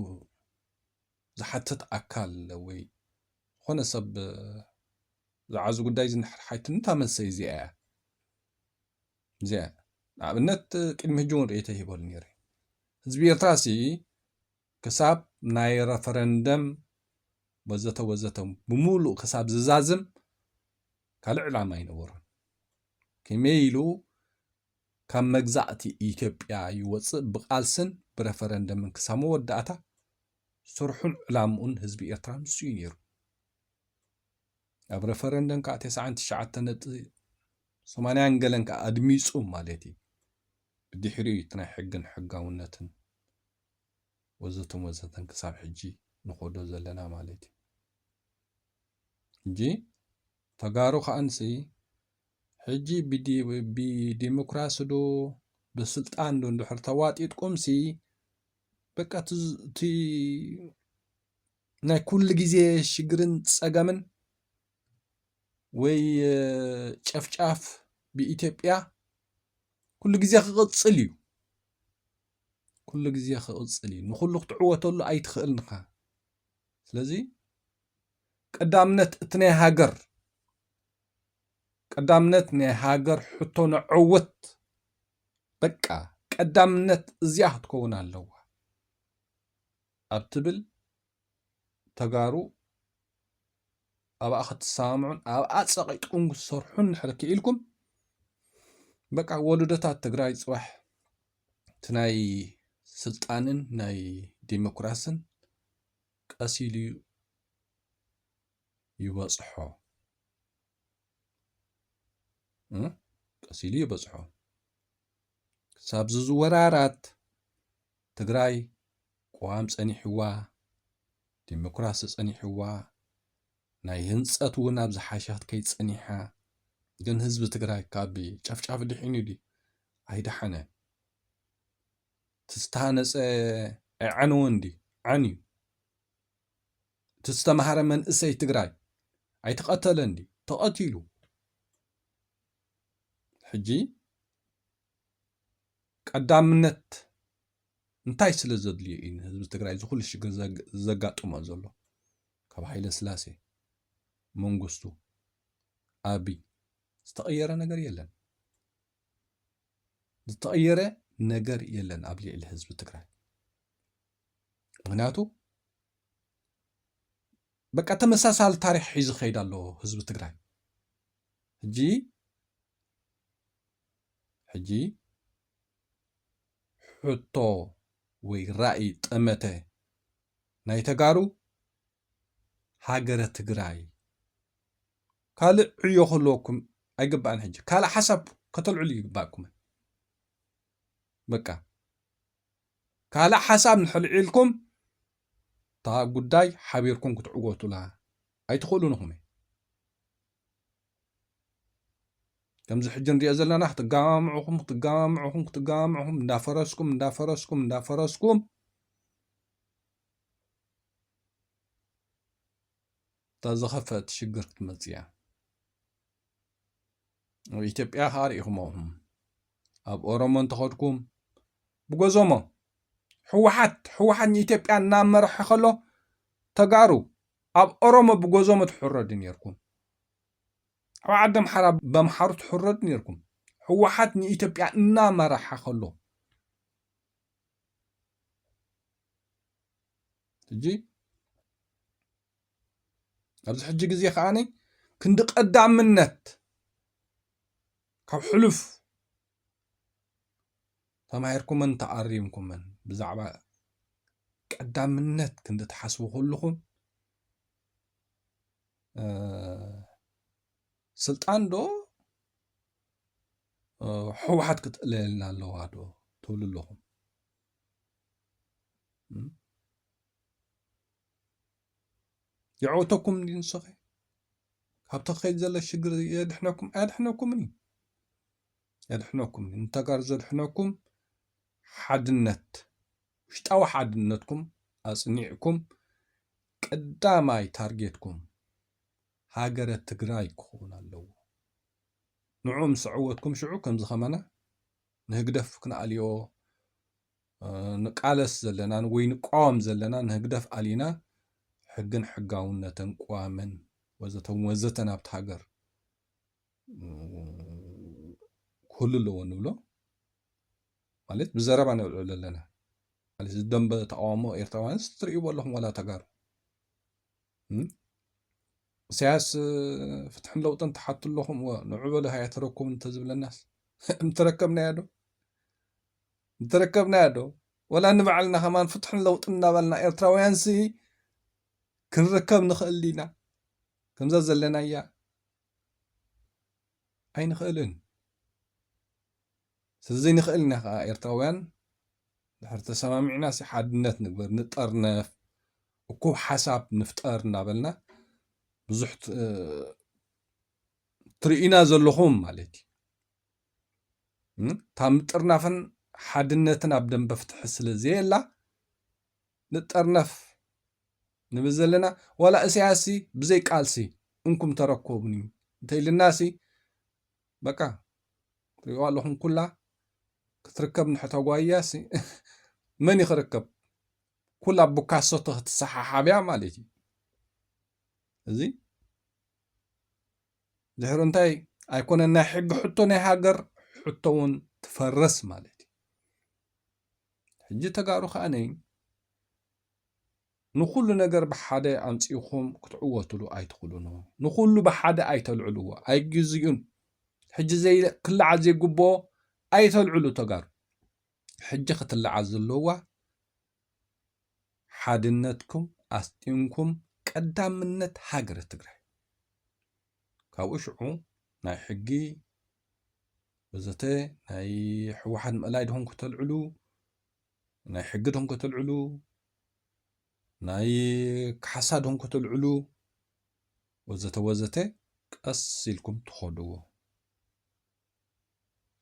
ዝሓትት ኣካል ወይ ዝኾነ ሰብ ብዛዕባ እዚ ጉዳይ እዚ እንድሕር ሓቲቱኒ፣ እታ መልሰይ እዚኣ እያ። እዚኣ እያ። ንኣብነት ቅድሚ ሕጂ እውን ርእይቶ ይህበሉ ነይረ። ህዝቢ ኤርትራ ሲ ክሳብ ናይ ረፈረንደም ወዘተ ወዘተ ብምሉእ ክሳብ ዝዛዝም ካልእ ዕላማ ኣይነበሮን። ከመይ ኢሉ ካብ መግዛእቲ ኢትዮጵያ ይወፅእ ብቃልስን ብረፈረንደምን ክሳብ መወዳእታ ስርሑን ዕላምኡን ህዝቢ ኤርትራ ንሱ እዩ ነይሩ። ኣብ ረፈረንደም ከዓ ተስዓን ትሽዓተ ነጥቢ ሰማንያን ገለን ከዓ ኣድሚፁ ማለት እዩ። ብድሕሪኡ እዩ እቲ ናይ ሕግን ሕጋውነትን ወዘተን ወዘተን ክሳብ ሕጂ ንኸዶ ዘለና ማለት እዩ። ሕጂ ተጋሩ ከኣንሲ ሕጂ ብዲ-፣ ብዲሞክራሲ ዶ ብስልጣን ዶ እንድሕር ተዋጢጥኩምሲ በቃ እቲ ዝ-፣ እቲ ናይ ኩሉ ግዜ ሽግርን ጸገምን ወይ፣ እ፣ ጨፍጫፍ ብኢትዮጵያ ኩሉ ግዜ ክቕጽል እዩ። ኩሉ ግዜ ክቕጽል እዩ። ንኹሉ ክትዕወተሉ ኣይትኽእልን ኢኻ። ስለዚ ቀዳምነት እቲ ናይ ሃገር፣ ቀዳምነት ናይ ሃገር ሕቶ ንዕወት፣ በቃ ቀዳምነት እዚኣ ክትከውን ኣለዋ ኣብ ትብል ተጋሩ ኣብኣ ክትሰማምዑን ኣብኣ ጸቒጥኩም ክትሰርሑን እንድሕር ክኢልኩም፣ በቃ ወለዶታት ትግራይ ጽባሕ እቲ ናይ ስልጣንን ናይ ዲሞክራስን ቀስ ኢሉ ይበጽሖ። እ? ቀስ ኢሉ ይበጽሖ። ክሳብ ዝዝወራራት ትግራይ ቅዋም ጸኒሕዋ፣ ዲሞክራሲ ጸኒሕዋ፣ ናይ ህንጸት እውን ኣብ ዝሓሸ ክትከይድ ጸኒሓ። ግን ህዝቢ ትግራይ ካብ ጨፍጫፍ ድሒኑ ድዩ? ኣይደሓነን። እቲ ዝተሃነጸ ኣይዓነወን ድዩ? ዓንዩ። እቲ ዝተማሃረ መንእሰይ ትግራይ ኣይተቐተለን ድዩ? ተቐቲሉ። ሕጂ ቀዳምነት እንታይ ስለ ዘድልዮ እዩ ንህዝቢ ትግራይ እዚ ኩሉ ሽግር ዘግ-፣ ዘጋጥሞ ዘሎ? ካብ ሃይለ ስላሴ፣ መንግስቱ፣ ኣቢ ዝተቐየረ ነገር የለን። ዝተቐየረ ነገር የለን ኣብ ልዕሊ ህዝቢ ትግራይ። ምኽንያቱ በቃ ተመሳሳሊ ታሪኽ ሒዙ ከይድ ኣሎ ህዝቢ ትግራይ። ሕጂ፣ ሕጂ ሕቶ ወይ ራእይ ጠመተ ናይ ተጋሩ ሃገረ ትግራይ ካልእ ዕዮ ክህልወኩም ኣይግባእን። ሕጂ ካልእ ሓሳብ ከተልዕሉ ይግባእኩም። በቃ ካልእ ሓሳብ ንሕልዒልኩም እታ ጉዳይ ሓቢርኩም ክትዕወቱላ ኣይትኽእሉን ኢኹም። ከምዚ ሕጂ ንሪኦ ዘለና ክትጋማምዑኹም፣ ክትጋማምዑኹም፣ ክትጋማምዑኹም፣ እንዳፈረስኩም፣ እንዳፈረስኩም፣ እንዳፈረስኩም፣ እታ ዝኸፍአት ሽግር ክትመጽእ እያ። ኣብ ኢትዮጵያ ከኣ ርኢኹሞ ኢኹም። ኣብ ኦሮሞ እንተኸድኩም፣ ብጎዞሞ ህወሓት፣ ህወሓት ንኢትዮጵያ እናመርሐ ከሎ፣ ተጋሩ ኣብ ኦሮሞ ብጎዞሞ ትሕረዱ ነይርኩም። ኣብ ዓዲ ኣምሓራ በምሓሩ ትሕረዱ ነይርኩም። ህወሓት ንኢትዮጵያ እናመርሐ ከሎ። ሕጂ ኣብዚ ሕጂ ግዜ ከኣ ክንዲ ቀዳምነት ካብ ሕሉፍ ተማሂርኩምን ተኣሪምኩምን ብዛዕባ ቀዳምነት ክንዲ ትሓስቡ ከለኹም፣ እ፣ ስልጣን ዶ፣ እ፣ ህወሓት ክትእለየልና ኣለዋ ዶ ትብሉ ኣለኹም? እም? የዕወተኩም እንዲ ንስኸ? ካብቲ ክኸይድ ዘሎ ሽግር የድሕነኩም ኣየድሕነኩምን እዩ። የድሕነኩም እዩ። ንተጋሩ ዘድሕነኩም ሓድነት፣ ውሽጣዊ ሓድነትኩም ኣጽኒዕኩም፣ ቀዳማይ ታርጌትኩም ሃገረ ትግራይ ክኸውን ኣለዎ። ንዑ ምስ ዕወትኩም ሽዑ ከምዚ ከማና ንህግደፍ ክንኣልዮ ንቃለስ ዘለና ወይ ንቃወም ዘለና ንህግደፍ ኣሊና ሕግን ሕጋውነትን ቅዋምን ወዘተ ወዘተ ናብቲ ሃገር ክህሉ ኣለዎ ንብሎ ማለት ብዘረባ ነብዕል ኣለና። ማለት እዚ ደንበ ተቃውሞ ኤርትራውያንስ ትርእይዎ ኣለኹም ዋላ ተጋሩ እም? ኢሳያስ ፍትሕን ለውጥን ትሓቱ ኣለኹም እወ ንዑ በሉ ሃያ ተረኩብ እንተዝብለናስ ምተረከብናዮ ዶ ምተረከብናዮ ዶ ወላ ንባዕልና ከማን ፍትሕን ለውጥን እናበልና ኤርትራውያንሲ ክንርከብ ንኽእል ዲና ከምዛ ዘለናያ ኣይንኽእልን ስለዘይንኽእል ኢና ከዓ ኤርትራውያን ድሕር ተሰማሚዕና ሲ ሓድነት ንግበር ንጠርነፍ እኩብ ሓሳብ ንፍጠር እናበልና ብዙሕ ትርኢና ዘለኹም ማለት እዩ እታ ምጥርናፍን ሓድነትን ኣብ ደንበ ፍትሒ ስለ ዘየላ ንጠርነፍ ንብል ዘለና ዋላ እሳያስ ሲ ብዘይ ቃልሲ እንኩም ተረኮብኒ እንተ ኢልና ሲ በቃ ትሪእዋ ኣለኹም ኩላ ክትርከብ ንሕቶ ጓያ ሲ መን ይኽርከብ ኩላ ቡካሶ ክትሰሓሓብያ ማለት እዩ እዚ ድሕሪ እንታይ ኣይኮነን ናይ ሕጊ ሕቶ ናይ ሃገር ሕቶ እውን ትፈርስ ማለት እዩ ሕጂ ተጋሩ ከኣ ነይ ንኹሉ ነገር ብሓደ ኣምጺእኹም ክትዕወትሉ ኣይትኽእሉን። ንኹሉ ብሓደ ኣይተልዕልዎ። ኣይግዝኡን። ሕጂ ዘይ ክልዓል ዘይግብኦ ኣይተልዕሉ ተጋሩ። ሕጂ ክትልዓል ዘለዋ ሓድነትኩም ኣስጢንኩም ቀዳምነት ሃገረ ትግራይ። ካብኡ ሽዑ ናይ ሕጊ ወዘተ ናይ ህወሓት ምእላይ ድኹም ክተልዕሉ ናይ ሕጊ ድኹም ከተልዕሉ ናይ ካሕሳ ድኹም ከተልዕሉ ወዘተ ወዘተ ቀስ ኢልኩም ትኸድዎ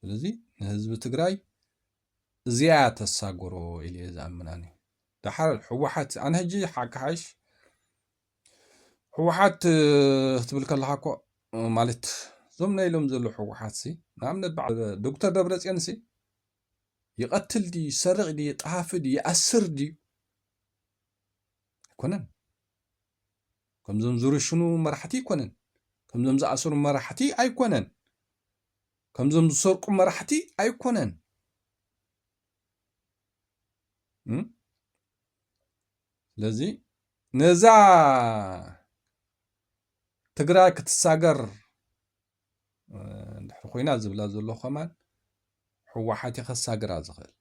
ስለዚ ንህዝቢ ትግራይ እዚኣ ተሳገሮ ኢለ እየ ዝኣምን ኣነ ዳሓር ህወሓት ኣነ ሕጂ ሓቂ ሓሽ ህወሓት ክትብል ከለካ እኮ ማለት እዞም ናይ ኢሎም ዘለዉ ህወሓት ሲ ንኣብነት ዶክተር ደብረፅዮን ሲ ይቐትል ድዩ ይሰርቕ ድዩ ይጠሃፊ ድዩ ይኣስር ድዩ ኣይኮነን ከምዞም ዝርሽኑ መራሕቲ ኣይኮነን ከምዞም ዝኣስሩ መራሕቲ ኣይኮነን ከምዞም ዝሰርቁ መራሕቲ ኣይኮነን ስለዚ ነዛ ትግራይ ክትሳገር እንድሕር ኮይና ዝብላ ዘሎ ከማን ህወሓት ከሳግራ ዝኽእል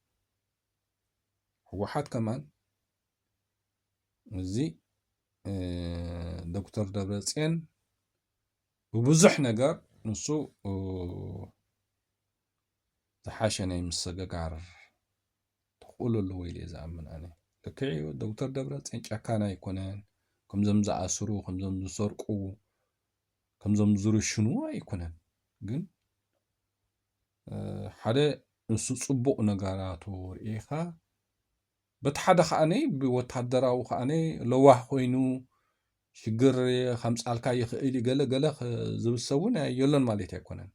ህወሓት ከማን እዚ ዶክተር ደብረፅዮን ብብዙሕ ነገር ንሱ ዝሓሸ ናይ ምስግጋር ተኽእሎ ኣለዎ ኢለ ዝኣምን ኣነ ልክዕ እዩ ዶክተር ደብረፅዮን ጨካን ኣይኮነን ከምዞም ዝኣስሩ ከምዞም ዝሰርቁ ከምዞም ዝርሽኑ ኣይኮነን ግን ሓደ ንሱ ፅቡቕ ነገራቱ ርኢኻ በቲ ሓደ ከዓኒ ብወታደራዊ ከዓኒ ለዋህ ኮይኑ ሽግር ከምፃልካ ይኽእል እዩ ገለ ገለ ዝብል ሰብ እውን የሎን ማለት ኣይኮነን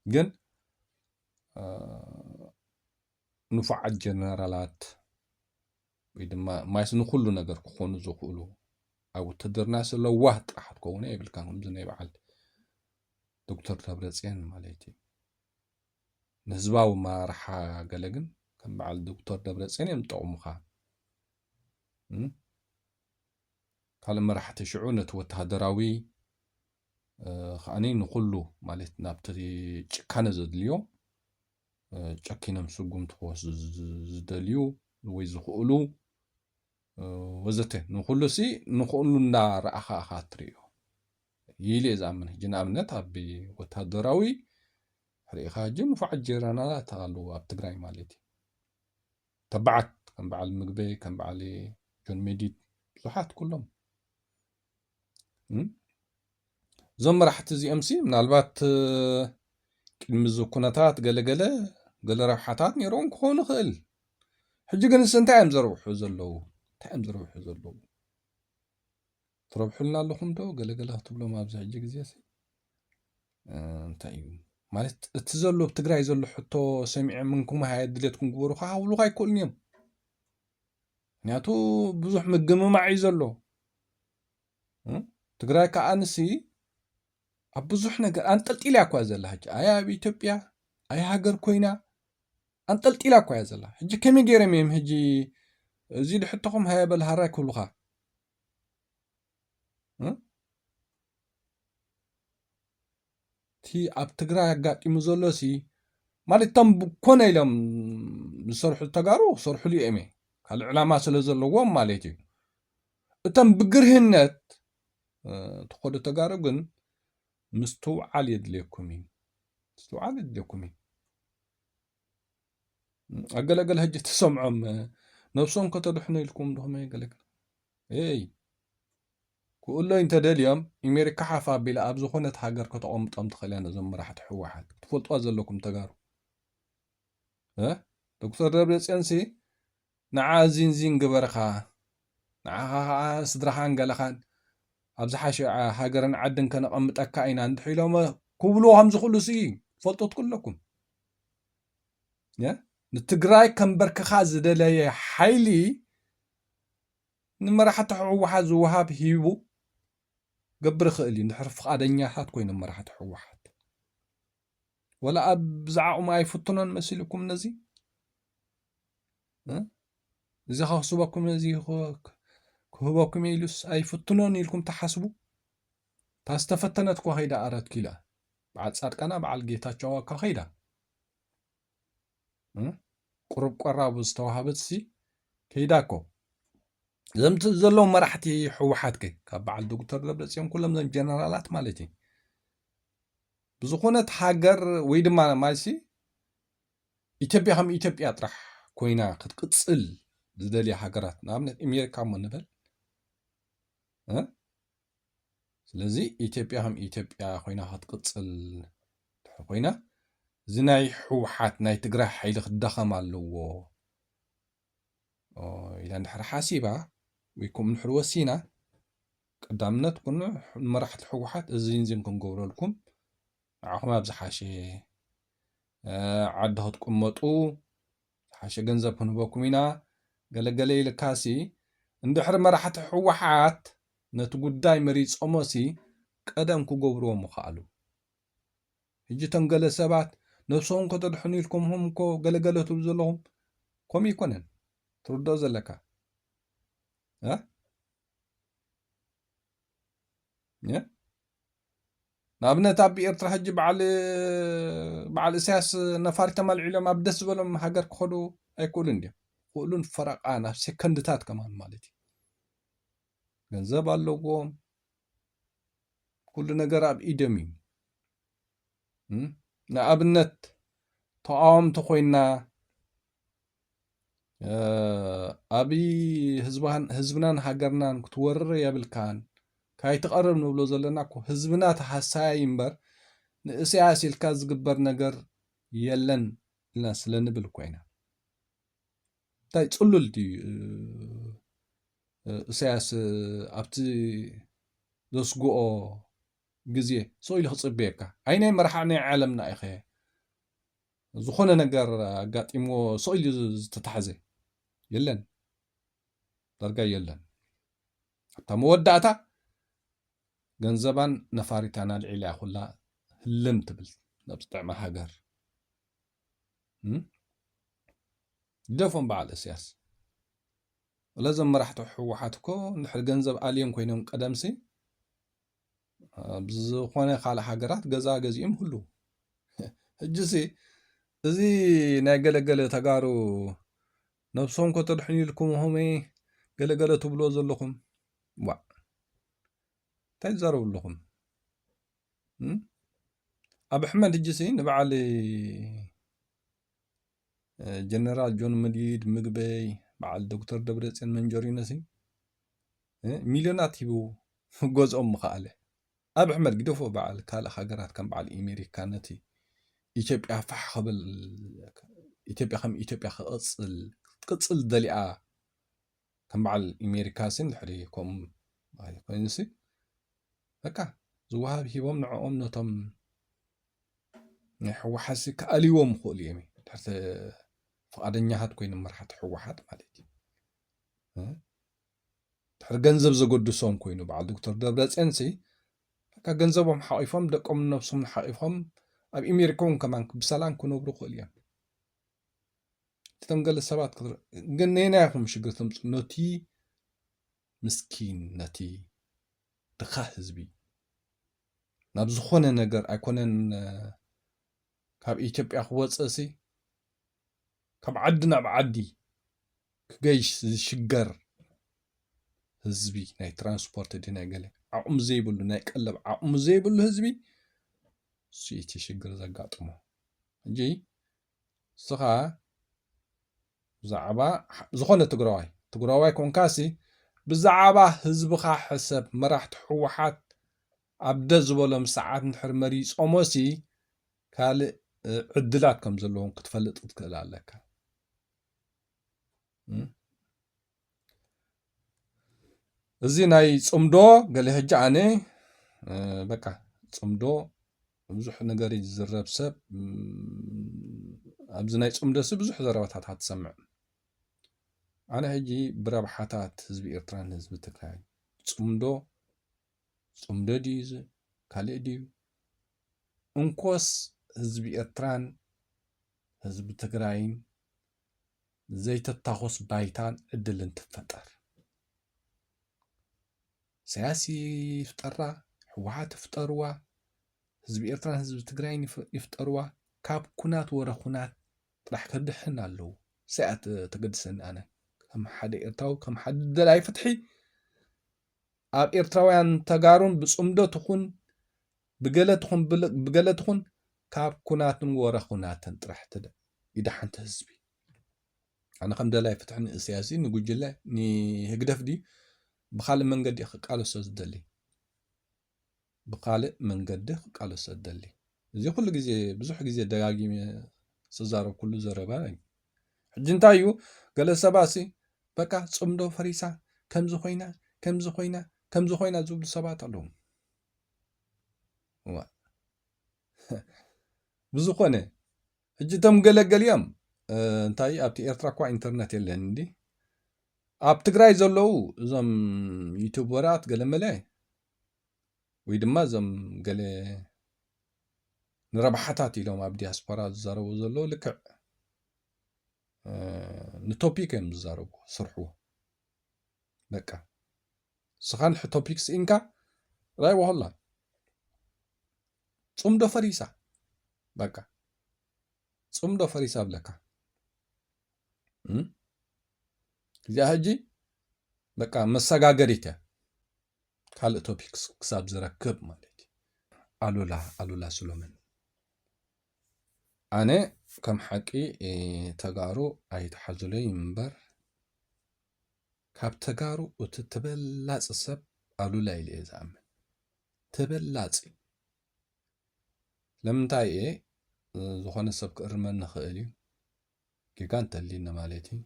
ግን ንፉዓት ጀነራላት ወይ ድማ ማይስ ንኩሉ ነገር ክኾኑ ዝኽእሉ ኣብ ውትድርና ሲ ለዋህ ጥራሕ ክትከውን የብልካን ከምዚ ናይ በዓል ዶክተር ደብረፅዮን ማለት እዩ ንህዝባዊ መራርሓ ገለ ግን ከም በዓል ዶክተር ደብረፅዮን እዮም ዝጠቕሙኻ ካልእ መራሕቲ ሽዑ ነቲ ወተሃደራዊ ከዓኒ ንኩሉ ማለት ናብቲ ጭካነ ዘድልዮ ጨኪኖም ስጉምቲ ክወስዱ ዝደልዩ ወይ ዝኽእሉ ወዘተ ንኩሉ ሲ ንክእሉ እንዳረኣኻ ኢኻ ትርእዮ ኢለ እየ ዝኣምን ሕጂ ንኣብነት ኣብ ወታደራዊ ርኢኻ ሕጂ ንፉዓት ጀነራላት ኣለዉ ኣብ ትግራይ ማለት እዩ ተባዓት ከም በዓል ምግበይ ከም በዓል ጆን ሜዲድ ብዙሓት ኩሎም እዞም መራሕቲ እዚኦም ሲ ምናልባት ቅድሚ እዚ ኩነታት ገለገለ ገለ ረብሓታት ነይሮም ክኾኑ ይኽእል። ሕጂ ግን ስ እንታይ እዮም ዘርብሑ ዘለዉ? እንታይ እዮም ዘርብሑ ዘለዉ? ትረብሑልና ኣለኹም ዶ ገለገለ ክትብሎም ኣብዚ ሕጂ ግዜ ሲ እንታይ እዩ ማለት እቲ ዘሎ ኣብ ትግራይ ዘሎ ሕቶ ሰሚዖም እንኩም ሃየ ድሌትኩም ግበሩ ክሃብሉኻ ኣይክእሉን እዮም። ምክንያቱ ብዙሕ ምግምማዕ እዩ ዘሎ። ትግራይ ከዓ ንሲ ኣብ ብዙሕ ነገር ኣንጠልጢላ እኳ ዘላ ሕጂ ኣይ ኣብ ኢትዮጵያ ኣይ ሃገር ኮይና ኣንጠልጢላ እኳ እያ ዘላ። ሕጂ ከመይ ገይሮም እዮም ሕጂ እዚ ድሕተኹም ሃየ በል ሃራይ ክብሉኻ እቲ ኣብ ትግራይ ኣጋጢሙ ዘሎ ሲ ማለት እቶም ኮነ ኢሎም ዝሰርሑ ተጋሩ ክሰርሕሉ እዮም ካልእ ዕላማ ስለ ዘለዎም ማለት እዩ። እቶም ብግርህነት ትኸዱ ተጋሩ ግን ምስትውዓል የድልየኩም እዩ። ምስትውዓል የድልየኩም እዩ። ኣገለገለ ሕጂ ትሰምዖም ነብሶም ከተድሕኑ ኢልኩም ድኹም የገለግል ይ ክእሎ እንተደልዮም ኣሜሪካ ሓፍ ኣቢላ ኣብ ዝኾነት ሃገር ከተቐምጦም ትኽእል እያ። ነዞም መራሕቲ ህወሓት ክትፈልጥዋ ዘለኩም ተጋሩ እ ዶክተር ደብረፅዮንሲ ንዓ እዚን ዚን ግበርኻ ንዓኻ ከዓ ስድራኻን ገለኻን ኣብ ዝሓሸ ሃገርን ዓድን ከነቐምጠካ ኢና እንድሕር ኢሎሞ ክብልዎ ከም ዝኽእሉ ሲ ትፈልጡ ትክእለኩም። ንትግራይ ከንበርክኻ ዝደለየ ሓይሊ ንመራሕቲ ህወሓት ዝወሃብ ሂቡ ገብር ይኽእል እዩ። እንድሕር ፍቓደኛታት ኮይኖም መራሕቲ ህወሓት ወላ ኣብ ዝዓቕሙ ኣይፍትኖን መሲልኩም ነዚ እዚ ከኽስበኩም እዚ ክህበኩም ኢሉስ ኣይፍትኖን ኢልኩም ትሓስቡ? እታ ዝተፈተነት እኮ ከይዳ ኣራት ኪሎ በዓል ፃድቃና በዓል ጌታቸው እኳ ከይዳ ቁሩብ ቆራቡ ዝተዋሃበት ሲ ከይዳ እኮ ዘምት ዘለዉ መራሕቲ ህወሓት ከ ካብ በዓል ዶክተር ደብረፅዮን ኩሎም ዘም ጀነራላት ማለት እዩ ብዝኾነት ሃገር ወይ ድማ ማይሲ ኢትዮጵያ ከም ኢትዮጵያ ጥራሕ ኮይና ክትቅፅል ዝደልያ ሃገራት ንኣብነት ኣሜሪካ እሞ ንበል ስለዚ ኢትዮጵያ ከም ኢትዮጵያ ኮይና ክትቅፅል ኮይና እዚ ናይ ህወሓት ናይ ትግራይ ሓይሊ ክዳኸም ኣለዎ ኢላ እንድሕር ሓሲባ ወይ ከምኡ እንድሕር ወሲና ቀዳምነት ኩኑ ንመራሕቲ ህወሓት እዚን ዝን ክንገብረልኩም ንዓኹም ኣብ ዝሓሸ ዓዲ ክትቅመጡ ዝሓሸ ገንዘብ ክንህበኩም ኢና ገለገለ ኢልካሲ እንድሕር መራሕቲ ህወሓት ነቲ ጉዳይ መሪፆሞሲ ቀደም ክገብርዎ ምኽኣሉ ሕጂ እቶም ገለ ሰባት ነብሶም ከተድሕኑ ኢልኩምኹም እኮ ገለገለ ትብሉ ዘለኹም ከምኡ ይኮነን ትርድኦ ዘለካ ንኣብነት ኣብ ኤርትራ ሕጂ በዓል በዓል እሳያስ ነፋሪት ተማልዒሎም ኣብ ደስ ዝበሎም ሃገር ክኸዱ ኣይክእሉን ድዮም ክእሉን ፈረቃ ናብ ሴከንድታት ከማን ማለት እዩ ገንዘብ ኣለዎም ኩሉ ነገር ኣብ ኢዶም እዩ ንኣብነት ተቃወምቲ ኮይና ኣብ ህዝብናን ሃገርናን ክትወርር የብልካን ካይትቐርብ ንብሎ ዘለና እኮ ህዝብና ተሃሳያይ እምበር ንእስያስ ኢልካ ዝግበር ነገር የለን ኢልና ስለ ንብል እኮ ኢና እንታይ ፅሉል ድዩ እሳያስ ኣብቲ ዘስግኦ ግዜ ሰው ኢሉ ክፅበየካ ኣይናይ መርሓ ናይ ዓለምና ኢኸ ዝኾነ ነገር ኣጋጢምዎ ሰው ኢሉ ዝተታሕዘ የለን ዳርጋ የለን ኣብታ መወዳእታ ገንዘባን ነፋሪታን ኣልዒላ እያ ኩላ ህልም ትብል ናብ ዝጥዕማ ሃገር ግደፎም በዓል እስያስ እለዞም መራሕቲ ህወሓት እኮ እንድሕር ገንዘብ ኣልዮም ኮይኖም ቀደምሲ ብዝኾነ ካልእ ሃገራት ገዛ ገዚኦም ህሉ ሕጂሲ እዚ ናይ ገለገለ ተጋሩ ነብሶም ከተድሕኑ ኢልኩም ሆመ ገለገለ ትብልዎ ዘለኹም ዋዕ እንታይ ትዛረቡ ኣለኹም ኣብ ኣሕመድ ሕጂ ሲ ንበዓል ጀነራል ጆን መዲድ ምግበይ በዓል ዶክተር ደብረፅዮን መንጀሪኖ ሲ ሚልዮናት ሂቡ ገዝኦም ምኸኣለ ኣብ ኣሕመድ ግደፎ በዓል ካልእ ሃገራት ከም በዓል ኣሜሪካ ነቲ ኢትዮጵያ ፋሕ ክብል፣ ኢትዮጵያ ከም ኢትዮጵያ ክቕጽል፣ ክትቅጽል ደሊኣ ከም በዓል ኣሜሪካ ሲ እንድሕሪ ከምኡ ኮይኑሲ በቃ ዝወሃብ ሂቦም ንዕኦም ነቶም ናይ ህወሓት ሲ ክኣልይዎም ይኽእሉ እዮም። ድሕርቲ ፍቓደኛታት ኮይኑ መራሕቲ ህወሓት ማለት እዩ። እ? ድሕሪ ገንዘብ ዘገድሶም ኮይኑ በዓል ዶክተር ደብረፅዮን ሲ በቃ ገንዘቦም ሓቂፎም ደቆም ነብሶም ሓቂፎም ኣብ ኣሜሪካ እውን ከማን ብሰላም ክነብሩ ይኽእሉ እዮም። እቶም ገለ ሰባት ክትር-፣ ግን ነየናይ ኢኹም ሽግር ተምፅኡ? ነቲ ምስኪን፣ ነቲ ድኻ ህዝቢ ናብ ዝኾነ ነገር ኣይኮነን፣ እ፣ ካብ ኢትዮጵያ ክወፅእ ሲ ካብ ዓዲ ናብ ዓዲ ክገይሽ ዝሽገር ህዝቢ፣ ናይ ትራንስፖርት ድዩ ናይ ገለ ዓቕሚ ዘይብሉ፣ ናይ ቀለብ ዓቕሚ ዘይብሉ ህዝቢ እሱ እቲ ሽግር ዘጋጥሞ። ሕጂ ንስኻ ብዛዕባ ሕ-፣ ዝኾነ ትግራዋይ፣ ትግራዋይ ኮንካሲ ብዛዕባ ህዝብኻ ሕሰብ። መራሕቲ ህወሓት ኣብ ደ ዝበሎም ሰዓት እንድሕር መሪጾሞሲ ካልእ፣ እ፣ ዕድላት ከም ዘለዎም ክትፈልጥ ክትክእል ኣለካ። እም? እዚ ናይ ጽምዶ ገለ ሕጂ ኣነ፣ እ፣ በቃ ጽምዶ ብዙሕ ነገር እዩ ዝዝረብ ሰብ፣ እም፣ ኣብዚ ናይ ጽምዶ ሲ ብዙሕ ዘረባታት ኣትሰምዕ። ኣነ ሕጂ ብረብሓታት ህዝቢ ኤርትራን ህዝቢ ትግራይ ጽምዶ፣ ጽምዶ ድዩ እዚ ካልእ ድዩ? እንኮስ ህዝቢ ኤርትራን ህዝቢ ትግራይን ዘይተታኾስ ባይታን ዕድልን ትፈጠር። ኢሳያስ ይፍጠራ፣ ህወሓት ይፍጠርዋ፣ ህዝቢ ኤርትራን ህዝቢ ትግራይን ይፍ-፣ ይፍጠርዋ፣ ካብ ኩናት ወረ ኩናት ጥራሕ ከድሕን ኣለዉ። እዚኣ ት-፣ ተገድሰኒ ኣነ። ከም ሓደ ኤርትራዊ፣ ከም ሓደ ደላይ ፍትሒ፣ ኣብ ኤርትራውያን ተጋሩን ብጽምዶ ትኹን፣ ብገለ ትኹን፣ ብል-፣ ብገለ ትኹን፣ ካብ ኩናትን ወረ ኩናትን ጥራሕ ትደ-፣ ይደሓንቲ ህዝቢ። ኣነ ከም ደላይ ፍትሒ ንእስያሲ፣ ንጉጅለ፣ ንህግደፍ ድዩ ብኻልእ መንገዲ ክቃለሶ ዝደሊ? ብኻልእ መንገዲ ክቃለሶ ዝደሊ? እዚ ኩሉ ግዜ፣ ብዙሕ ግዜ ደጋጊመ ዝዛረብኩሉ ዘረባ እዩ። ሕጂ እንታይ እዩ? ገለ ሰባሲ በቃ ጽምዶ ፈሪሳ፣ ከምዚ ኮይና፣ ከምዚ ኮይና፣ ከምዚ ኮይና ዝብሉ ሰባት ኣለዉ። እዋ። ብዝኾነ፣ ሕጂ እቶም ገለገሊኦም፣ እ፣ እንታይ ኣብቲ ኤርትራ እኳ ኢንተርነት የለን እንዲ። ኣብ ትግራይ ዘለዉ እዞም ዩቱበራት ገለመለ ወይ ድማ እዞም ገለ ንረብሓታት ኢሎም ኣብ ዲያስፖራ ዝዛረቡ ዘለዉ ልክዕ፣ እ፣ ንቶፒክ እዮም ዝዛረቡ፣ ስርሕዎ። በቃ። ንስኻ ንሕ ቶፒክ ስኢንካ ራይ ዋሆላ። ጽምዶ ፈሪሳ። በቃ። ጽምዶ ፈሪሳ ብለካ። እም? እዚኣ ሕጂ በቃ መሰጋገሪት እያ። ካልእ ቶፒክ ክሳብ ዝረክብ ማለት እዩ። ኣሉላ፣ ኣሉላ ሱሎመን። ኣነ ከም ሓቂ፣ እ፣ ተጋሩ ኣይትሓዙለይ እምበር፣ ካብ ተጋሩ እቲ ተበላጺ ሰብ ኣሉላ ኢለ እየ ዝኣምን። ተበላጺ። ስለምንታይ እየ፣ እ፣ ዝኾነ ሰብ ክእርመኒ ይኽእል እዩ። ጌጋ እንተሊኒ ማለት እዩ።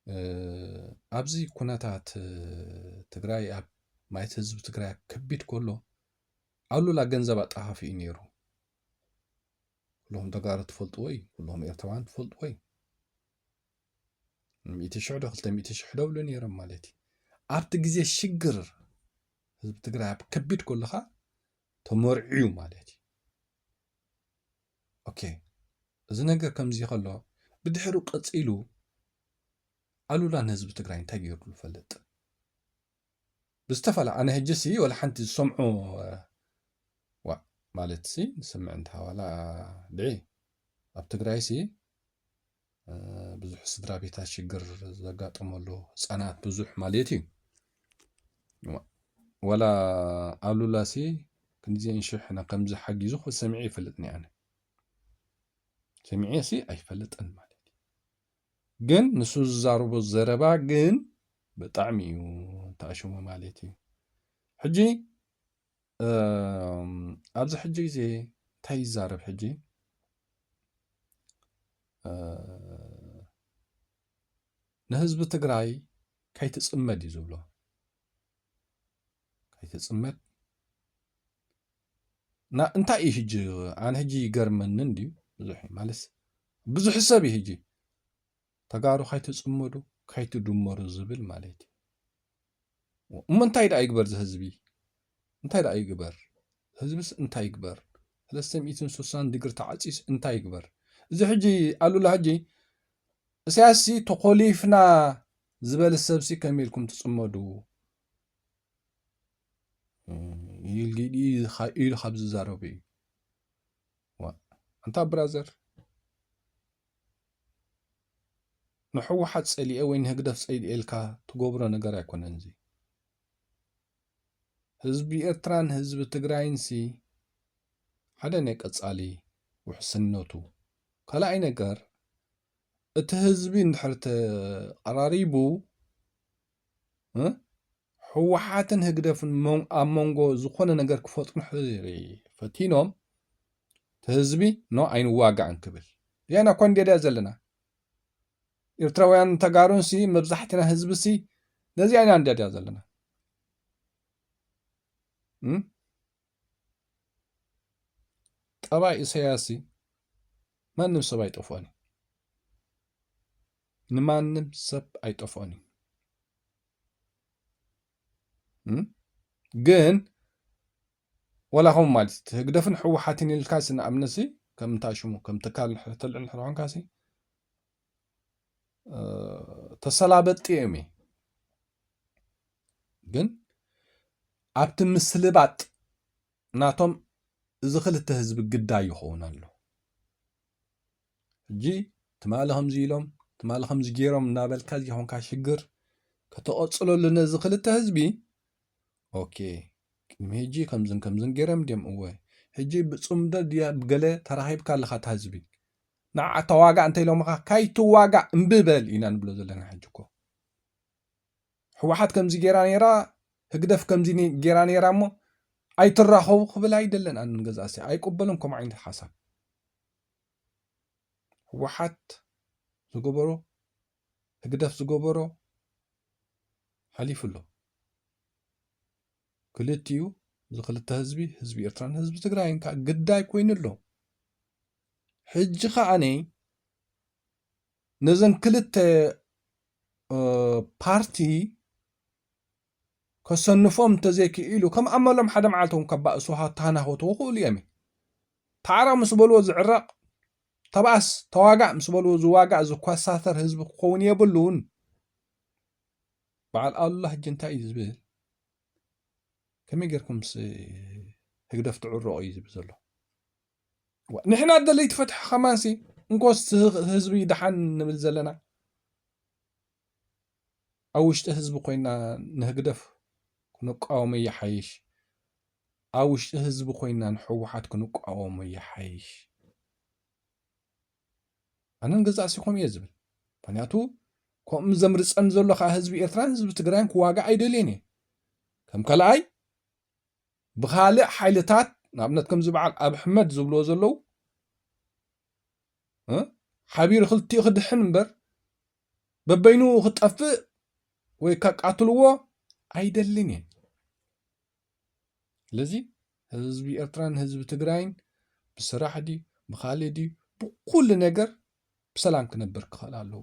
እ፣ ኣብዚ ኩነታት፣ እ፣ ትግራይ ኣብ ማየት ህዝቢ ትግራይ ከቢድ ከሎ ኣሉላ ገንዘብ ኣጠፋፊኡ ነይሩ። ኩልኹም ተጋሩ ትፈልጥዎ እዩ፣ ኩልኹም ኤርትራውያን ትፈልጥዎ እዩ። ሚእቲ ሽሕ ዶ ክልተ ሚእቲ ሽሕ ዶ ብሉ ነይሮም ማለት እዩ። ኣብቲ ግዜ ሽግር ህዝቢ ትግራይ ኣብ ከቢድ ከለኻ ተመርዕዩ ማለት እዩ። ኦኬ፣ እዚ ነገር ከምዚ ከሎ ብድሕሪኡ ቀጺሉ ኣሉላ ንህዝቢ ትግራይ እንታይ ገይሩ ይፈልጥ? ብዝተፈላ-፣ ኣነ ሕጂ ሲ ወላ ሓንቲ ዝሰምዖ፣ ዋ፣ ማለት ሲ ንስምዕ እንተ ዋላ ድዒ ኣብ ትግራይ ሲ፣ እ፣ ብዙሕ ስድራ ቤታት ሽግር ዘጋጠመሉ ህፃናት ብዙሕ ማለት እዩ። ዋ-፣ ዋላ ኣሉላ ሲ ክንዲዚአን ሽሕ ና ከምዚ ሓጊዙ ሰሚዐ ይፈልጥኒ ኣነ። ሰሚዐ ሲ ኣይፈልጥን ማለት እዩ። ግን ንሱ ዝዛረቦ ዘረባ ግን ብጣዕሚ እዩ ተኣሽሙ ማለት እዩ። ሕጂ እም፣ ኣብዚ ሕጂ ግዜ እንታይ ይዛረብ ሕጂ? እ፣ ንህዝቢ ትግራይ ከይትጽመድ እዩ ዝብሎ። ከይትጽመድ። ና-፣ እንታይ እዩ ሕጂ? ኣነ ሕጂ ይገርመኒ እንድዩ። ብዙሕ እዩ፣ ማለት፣ ብዙሕ ሰብ እዩ ሕጂ። ተጋሩ ከይትጽመዱ፣ ከይትድመሩ ዝብል ማለት እዩ። እሞ እንታይ ደኣ ይግበር እዚ ህዝቢ? እንታይ ደኣ ይግበር? ህዝብስ እንታይ ይግበር? ሰለስተ ሚእትን ስሳን ዲግሪ ተዓጺስ እንታይ ይግበር? እዚ ሕጂ ኣሉላ ሕጂ፣ እሳያስሲ ተኾሊፍና ዝበለ ሰብሲ ከመይ ኢልኩም ትጽመዱ? ኢሉ ኢሉ ካብ ዝዛረቡ እዩ። ዋ፣ ኣንታ ብራዘር፣ ንሕወሓት ጸሊኤ ወይ ንህግደፍ ጸሊኤ ኢልካ ትገብሮ ነገር ኣይኮነን እዚ። ህዝቢ ኤርትራን ህዝቢ ትግራይንሲ ሓደ ናይ ቀጻሊ ውሕስነቱ። ካልኣይ ነገር፣ እቲ ህዝቢ እንድሕር ተቐራሪቡ፣ እ፣ ህወሓትን ህግደፍን መን-፣ ኣብ መንጎ ዝኾነ ነገር ክፈጥሩ እንድሕር ፈቲኖም፣ እቲ ህዝቢ ኖ ኣይንዋጋእን ክብል። እዚኣና እኮ እንድያ ዘለና። ኤርትራውያን ተጋሩንሲ፣ መብዛሕትና ህዝብሲ ነዚኣ ኢና እንድያ ዘለና። እም? ጠባይ ኢሳያስሲ ማንም ሰብ ኣይጠፍኦን እዩ። ንማንም ሰብ ኣይጠፍኦን እዩ። እም? ግን ወላ ኸም ማለት ህግደፍን ህወሓትን ኢልካሲ ንኣብነትሲ ከም እንታይ ሽሙ፣ ከም ትካል እንድሕር ተልዕል እንድሕር ኾንካሲ፣ እ፣ ተሰላበጥቲ እዮም እዩ። ግን ኣብቲ ምስልባጥ ናቶም እዚ ክልተ ህዝቢ ግዳይ ይኸውን ኣሎ። ሕጂ ትማሊ ከምዚ ኢሎም፣ ትማሊ ከምዚ ገይሮም እናበልካ እዚ ኾንካ ሽግር ከተቐጽለሉ ነዚ ክልተ ህዝቢ፣ ኦኬ፣ ቅድሚ ሕጂ ከምዝን ከምዝን ገይሮም ድዮም? እወ። ሕጂ ብጽምዶ ድያ ብገለ ተራኺብካ ኣለኻ እታ ህዝቢ። ንዓ ተዋጋእ እንተ ኢሎምኻ፣ ካይትዋጋእ እምቢ በል ኢና ንብሎ ዘለና ሕጂ እኮ። ህወሓት ከምዚ ገይራ ነይራ፣ ህግደፍ ከምዚ ነ-፣ ገይራ ነይራ እሞ ኣይትራኸቡ ክብል ኣይደለን። ኣነ ንገዛእሲ ኣይቅበልን ከምኡ ዓይነት ሓሳብ። ህወሓት ዝገበሮ፣ ህግደፍ ዝገበሮ ሓሊፉ ኣሎ። ክልቲኡ፣ እዚ ክልተ ህዝቢ፣ ህዝቢ ኤርትራን ህዝቢ ትግራይን ከኣ ግዳይ ኮይኑ ኣሎ። ሕጂ ከኣ ነዘን ክልተ፣ እ፣ ፓርቲ ከሰንፎም እንተዘይክኢሉ፣ ከም ኣመሎም ሓደ መዓልቲ እውን ከባእሱ ሃ-፣ ተሃናኾትዎ ክእሉ እዮም። ታዕረቕ ምስ በልዎ ዝዕረቕ፣ ተባእስ፣ ተዋጋእ ምስ በልዎ ዝዋጋእ፣ ዝኮሳተር ህዝቢ ክኸውን የብሉን። በዓል ኣሉላ ሕጂ እንታይ እዩ ዝብል? ከመይ ጌርኩምስ ህግደፍ ትዕረቑ እዩ ዝብል ዘሎ። ዋ፣ ንሕና ደለይቲ ፍትሒ ከማንሲ፣ እንኮስ ህ-፣ ህዝቢ ደሓን ንብል ዘለና። ኣብ ውሽጢ ህዝቢ ኮይና ንህግደፍ ክንቃወሞ ይሓይሽ። ኣብ ውሽጢ ህዝቢ ኮይና ንህወሓት ክንቃወሞ ይሓይሽ። ኣነ ንገዛእሲ ከምኡ እየ ዝብል። ምኽንያቱ፣ ከምኡ ዘምርጸን ዘሎ ከኣ ህዝቢ ኤርትራን ህዝቢ ትግራይን ክዋጋእ ኣይደልየን እየ። ከም ካልኣይ፣ ብኻልእ ሓይልታት፣ ንኣብነት ከምዚ በዓል ኣብ ኣሕመድ ዝብልዎ ዘለዉ፣ እ፣ ሓቢሩ ክልቲኡ ክድሕን እምበር፣ በበይኑ ክጠፍእ ወይ ከቃትልዎ ኣይደልን እየን። ስለዚ ህዝቢ ኤርትራን ህዝቢ ትግራይን ብስራሕ ድዩ፣ ብኻልእ ድዩ፣ ብኩሉ ነገር ብሰላም ክነብር ክኽእል ኣለዎ።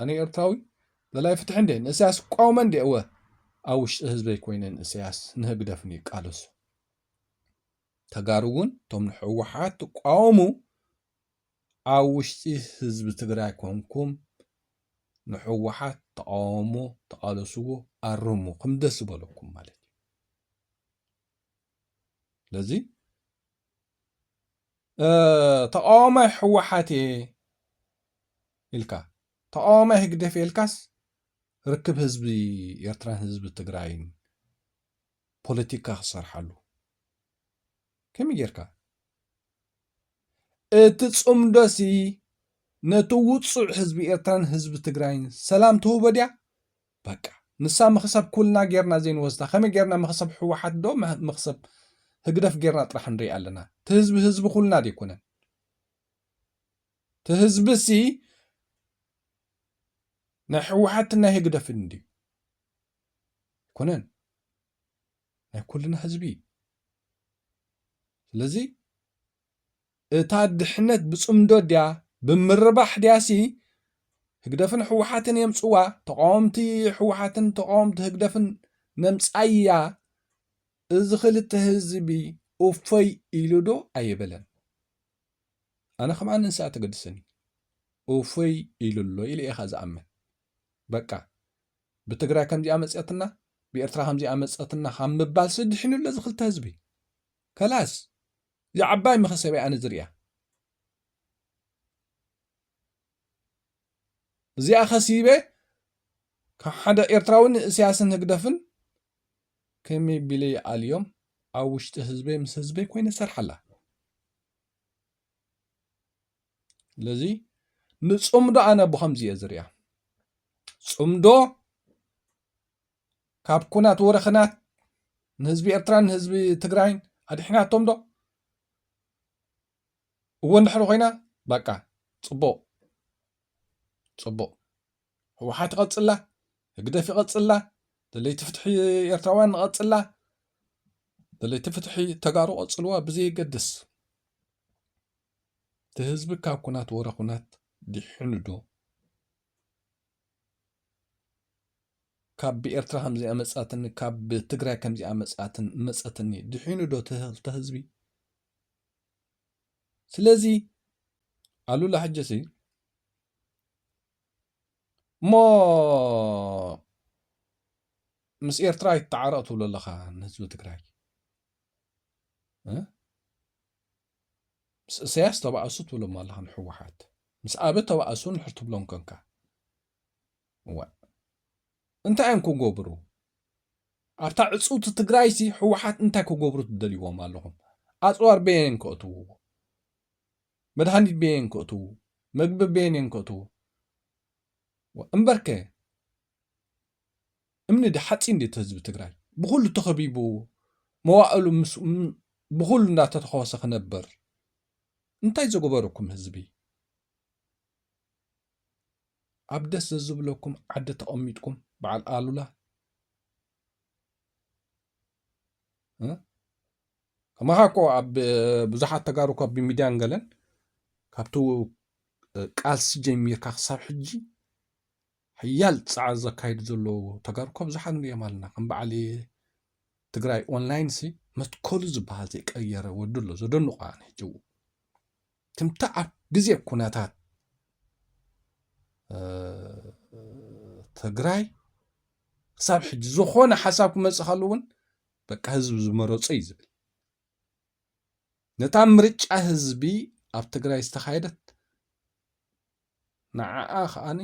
ኣነ ኤርትራዊ ደላይ ፍትሒ እንደ ንእስያስ እቃወመ እንደ እወ፣ ኣብ ውሽጢ ህዝበይ ኮይነ ንእስያስ ንህግደፍ ይቃለሱ። ተጋሩ እውን እቶም ንህወሓት ትቃወሙ ኣብ ውሽጢ ህዝቢ ትግራይ ኮንኩም ንህወሓት ተቃወሞ፣ ተቃለስዎ፣ ኣርሙ፣ ከም ደስ ዝበለኩም ማለት እዩ። ስለዚ፣ እ፣ ተቃዋማይ ህወሓት እየ ኢልካ፣ ተቃዋማይ ህግደፍ እየ ኢልካስ ርክብ ህዝቢ ኤርትራን ህዝቢ ትግራይን ፖለቲካ ክሰርሓሉ ከመይ ጌርካ? እቲ ጽምዶሲ ነቲ ውጹዕ ህዝቢ ኤርትራን ህዝቢ ትግራይን ሰላም ትህቦ ድያ? በቃ፣ ንሳ መኽሰብ ኩልና ጌርና ዘይንወስዳ፣ ከመይ ጌርና መኽሰብ ህወሓት ዶ መ-፣ መኽሰብ ህግደፍ ጌርና ጥራሕ ንርኢ ኣለና። እቲ ህዝቢ ህዝቢ ኩልና ዶ ኣይኮነን? እቲ ህዝቢ ሲ ናይ ህወሓትን ናይ ህግደፍን ድዩ? ኣይኮነን። ናይ ኩልና ህዝቢ እዩ። ስለዚ እታ ድሕነት ብጽምዶ ድያ፣ ብምርባሕ ድያሲ ህግደፍን ህወሓትን የምጽዋ፣ ተቃወምቲ ህወሓትን ተቃወምቲ ህግደፍን ነምጻያ፣ እዚ ክልተ ህዝቢ እፎይ ኢሉ ዶ ኣይበለን? ኣነ ከም ኣነ ንስኣ ተገድሰኒ። እፎይ ኢሉ ኣሎ ኢለ ኢኻ ዝኣምን። በቃ፣ ብትግራይ ከምዚኣ መጽኣትና፣ ብኤርትራ ከምዚኣ መጽኣትና ካብ ምባል ስድሒኑ ኣሎ እዚ ክልተ ህዝቢ። ከላስ፣ እዚ ዓባይ መኸሰበይ ኣነ ዝርእያ። እዚኣ ከሲበ ካብ ሓደ ኤርትራውን እስያስን ህግደፍን ከመይ ቢለ ይኣልዮም ኣብ ውሽጢ ህዝበይ ምስ ህዝበይ ኮይነ ሰርሓላ። ስለዚ ንጽምዶ ኣነ ብኸምዚ እየ ዝርእያ። ጽምዶ ካብ ኩናት ወረ ኽናት ንህዝቢ ኤርትራን ንህዝቢ ትግራይን ኣድሒናቶም ዶ? እወ እንድሕሪ ኮይና፣ በቃ፣ ጽቡቕ። ጽቡቕ። ህወሓት ይቐጽላ፣ ህግደፍ ይቐጽላ፣ ደለይቲ ፍትሒ ኤርትራውያን ንቐጽላ፣ ደለይቲ ፍትሒ ተጋሩ ቀጽልዋ ብዘየገድስ። እቲ ህዝቢ ካብ ኩናት ወረ ኩናት ድሒኑ ዶ? ካብ ብኤርትራ ከምዚኣ መጻትኒ፣ ካብ ትግራይ ከምዚኣ መጻትን-፣ መጸትኒ ድሒኑ ዶ እቲ ክልተ ህዝቢ? ስለዚ ኣሉላ ሕጂሲ እሞ ምስ ኤርትራ ይተዓረቕ ትብሎ ኣለኻ ንህዝቢ ትግራይ? እ? ምስ እሰያስ ተባእሱ ትብሎም ኣለኻ ንህወሓት። ምስ ኣቢ ተባእሱ እንድሕር ትብሎም ኮንካ። እዋ። እንታይ እዮም ክገብሩ? ኣብታ ዕጽውቲ ትግራይሲ ህወሓት እንታይ ክገብሩ ትደልይዎም ኣለኹም? ኣጽዋር በየን ከእትዉ? መድሃኒት በየን ከእትዉ? መግቢ በየን እዮም ከእትዉ? እምበርከ፣ እምኒ ዲ ሓፂን ዲ እቲ ህዝቢ ትግራይ? ብኹሉ ተኸቢቡ፣ መዋእሉ ምስ-፣ ም-፣ ብኹሉ እንዳተተኸወሰ ክነብር። እንታይ ዘገበረኩም ህዝቢ? ኣብ ደስ ዘዝብለኩም ዓዲ ተቐሚጥኩም፣ በዓል ኣሉላ፣ እ? ከማኻ እኮ ኣብ ብዙሓት ተጋሩ እኮ ብሚድያን ገለን ካብቲ፣ እ፣ ቃልሲ ጀሚርካ ክሳብ ሕጂ ሓያል ጻዕሪ ዘካይዱ ዘለዉ ተጋሩ እኮ ብዙሓት ንሪኦም ኣለና። ከም በዓል ትግራይ ኦንላይን ሲ መትከሉ ዝበሃል ዘይቀየረ ወዲ ኣሎ፣ ዘደንቑ ኣነ ሕጂ እውን። ከምቲ ኣብ ግዜ ኩነታት፣ እ፣ ትግራይ ክሳብ ሕጂ ዝኾነ ሓሳብ ክመጽእ ከሎ እውን በቃ ህዝቢ ዝመረጾ እዩ ዝብል። ነታ ምርጫ ህዝቢ ኣብ ትግራይ ዝተኻየደት ንዓኣ ከኣኒ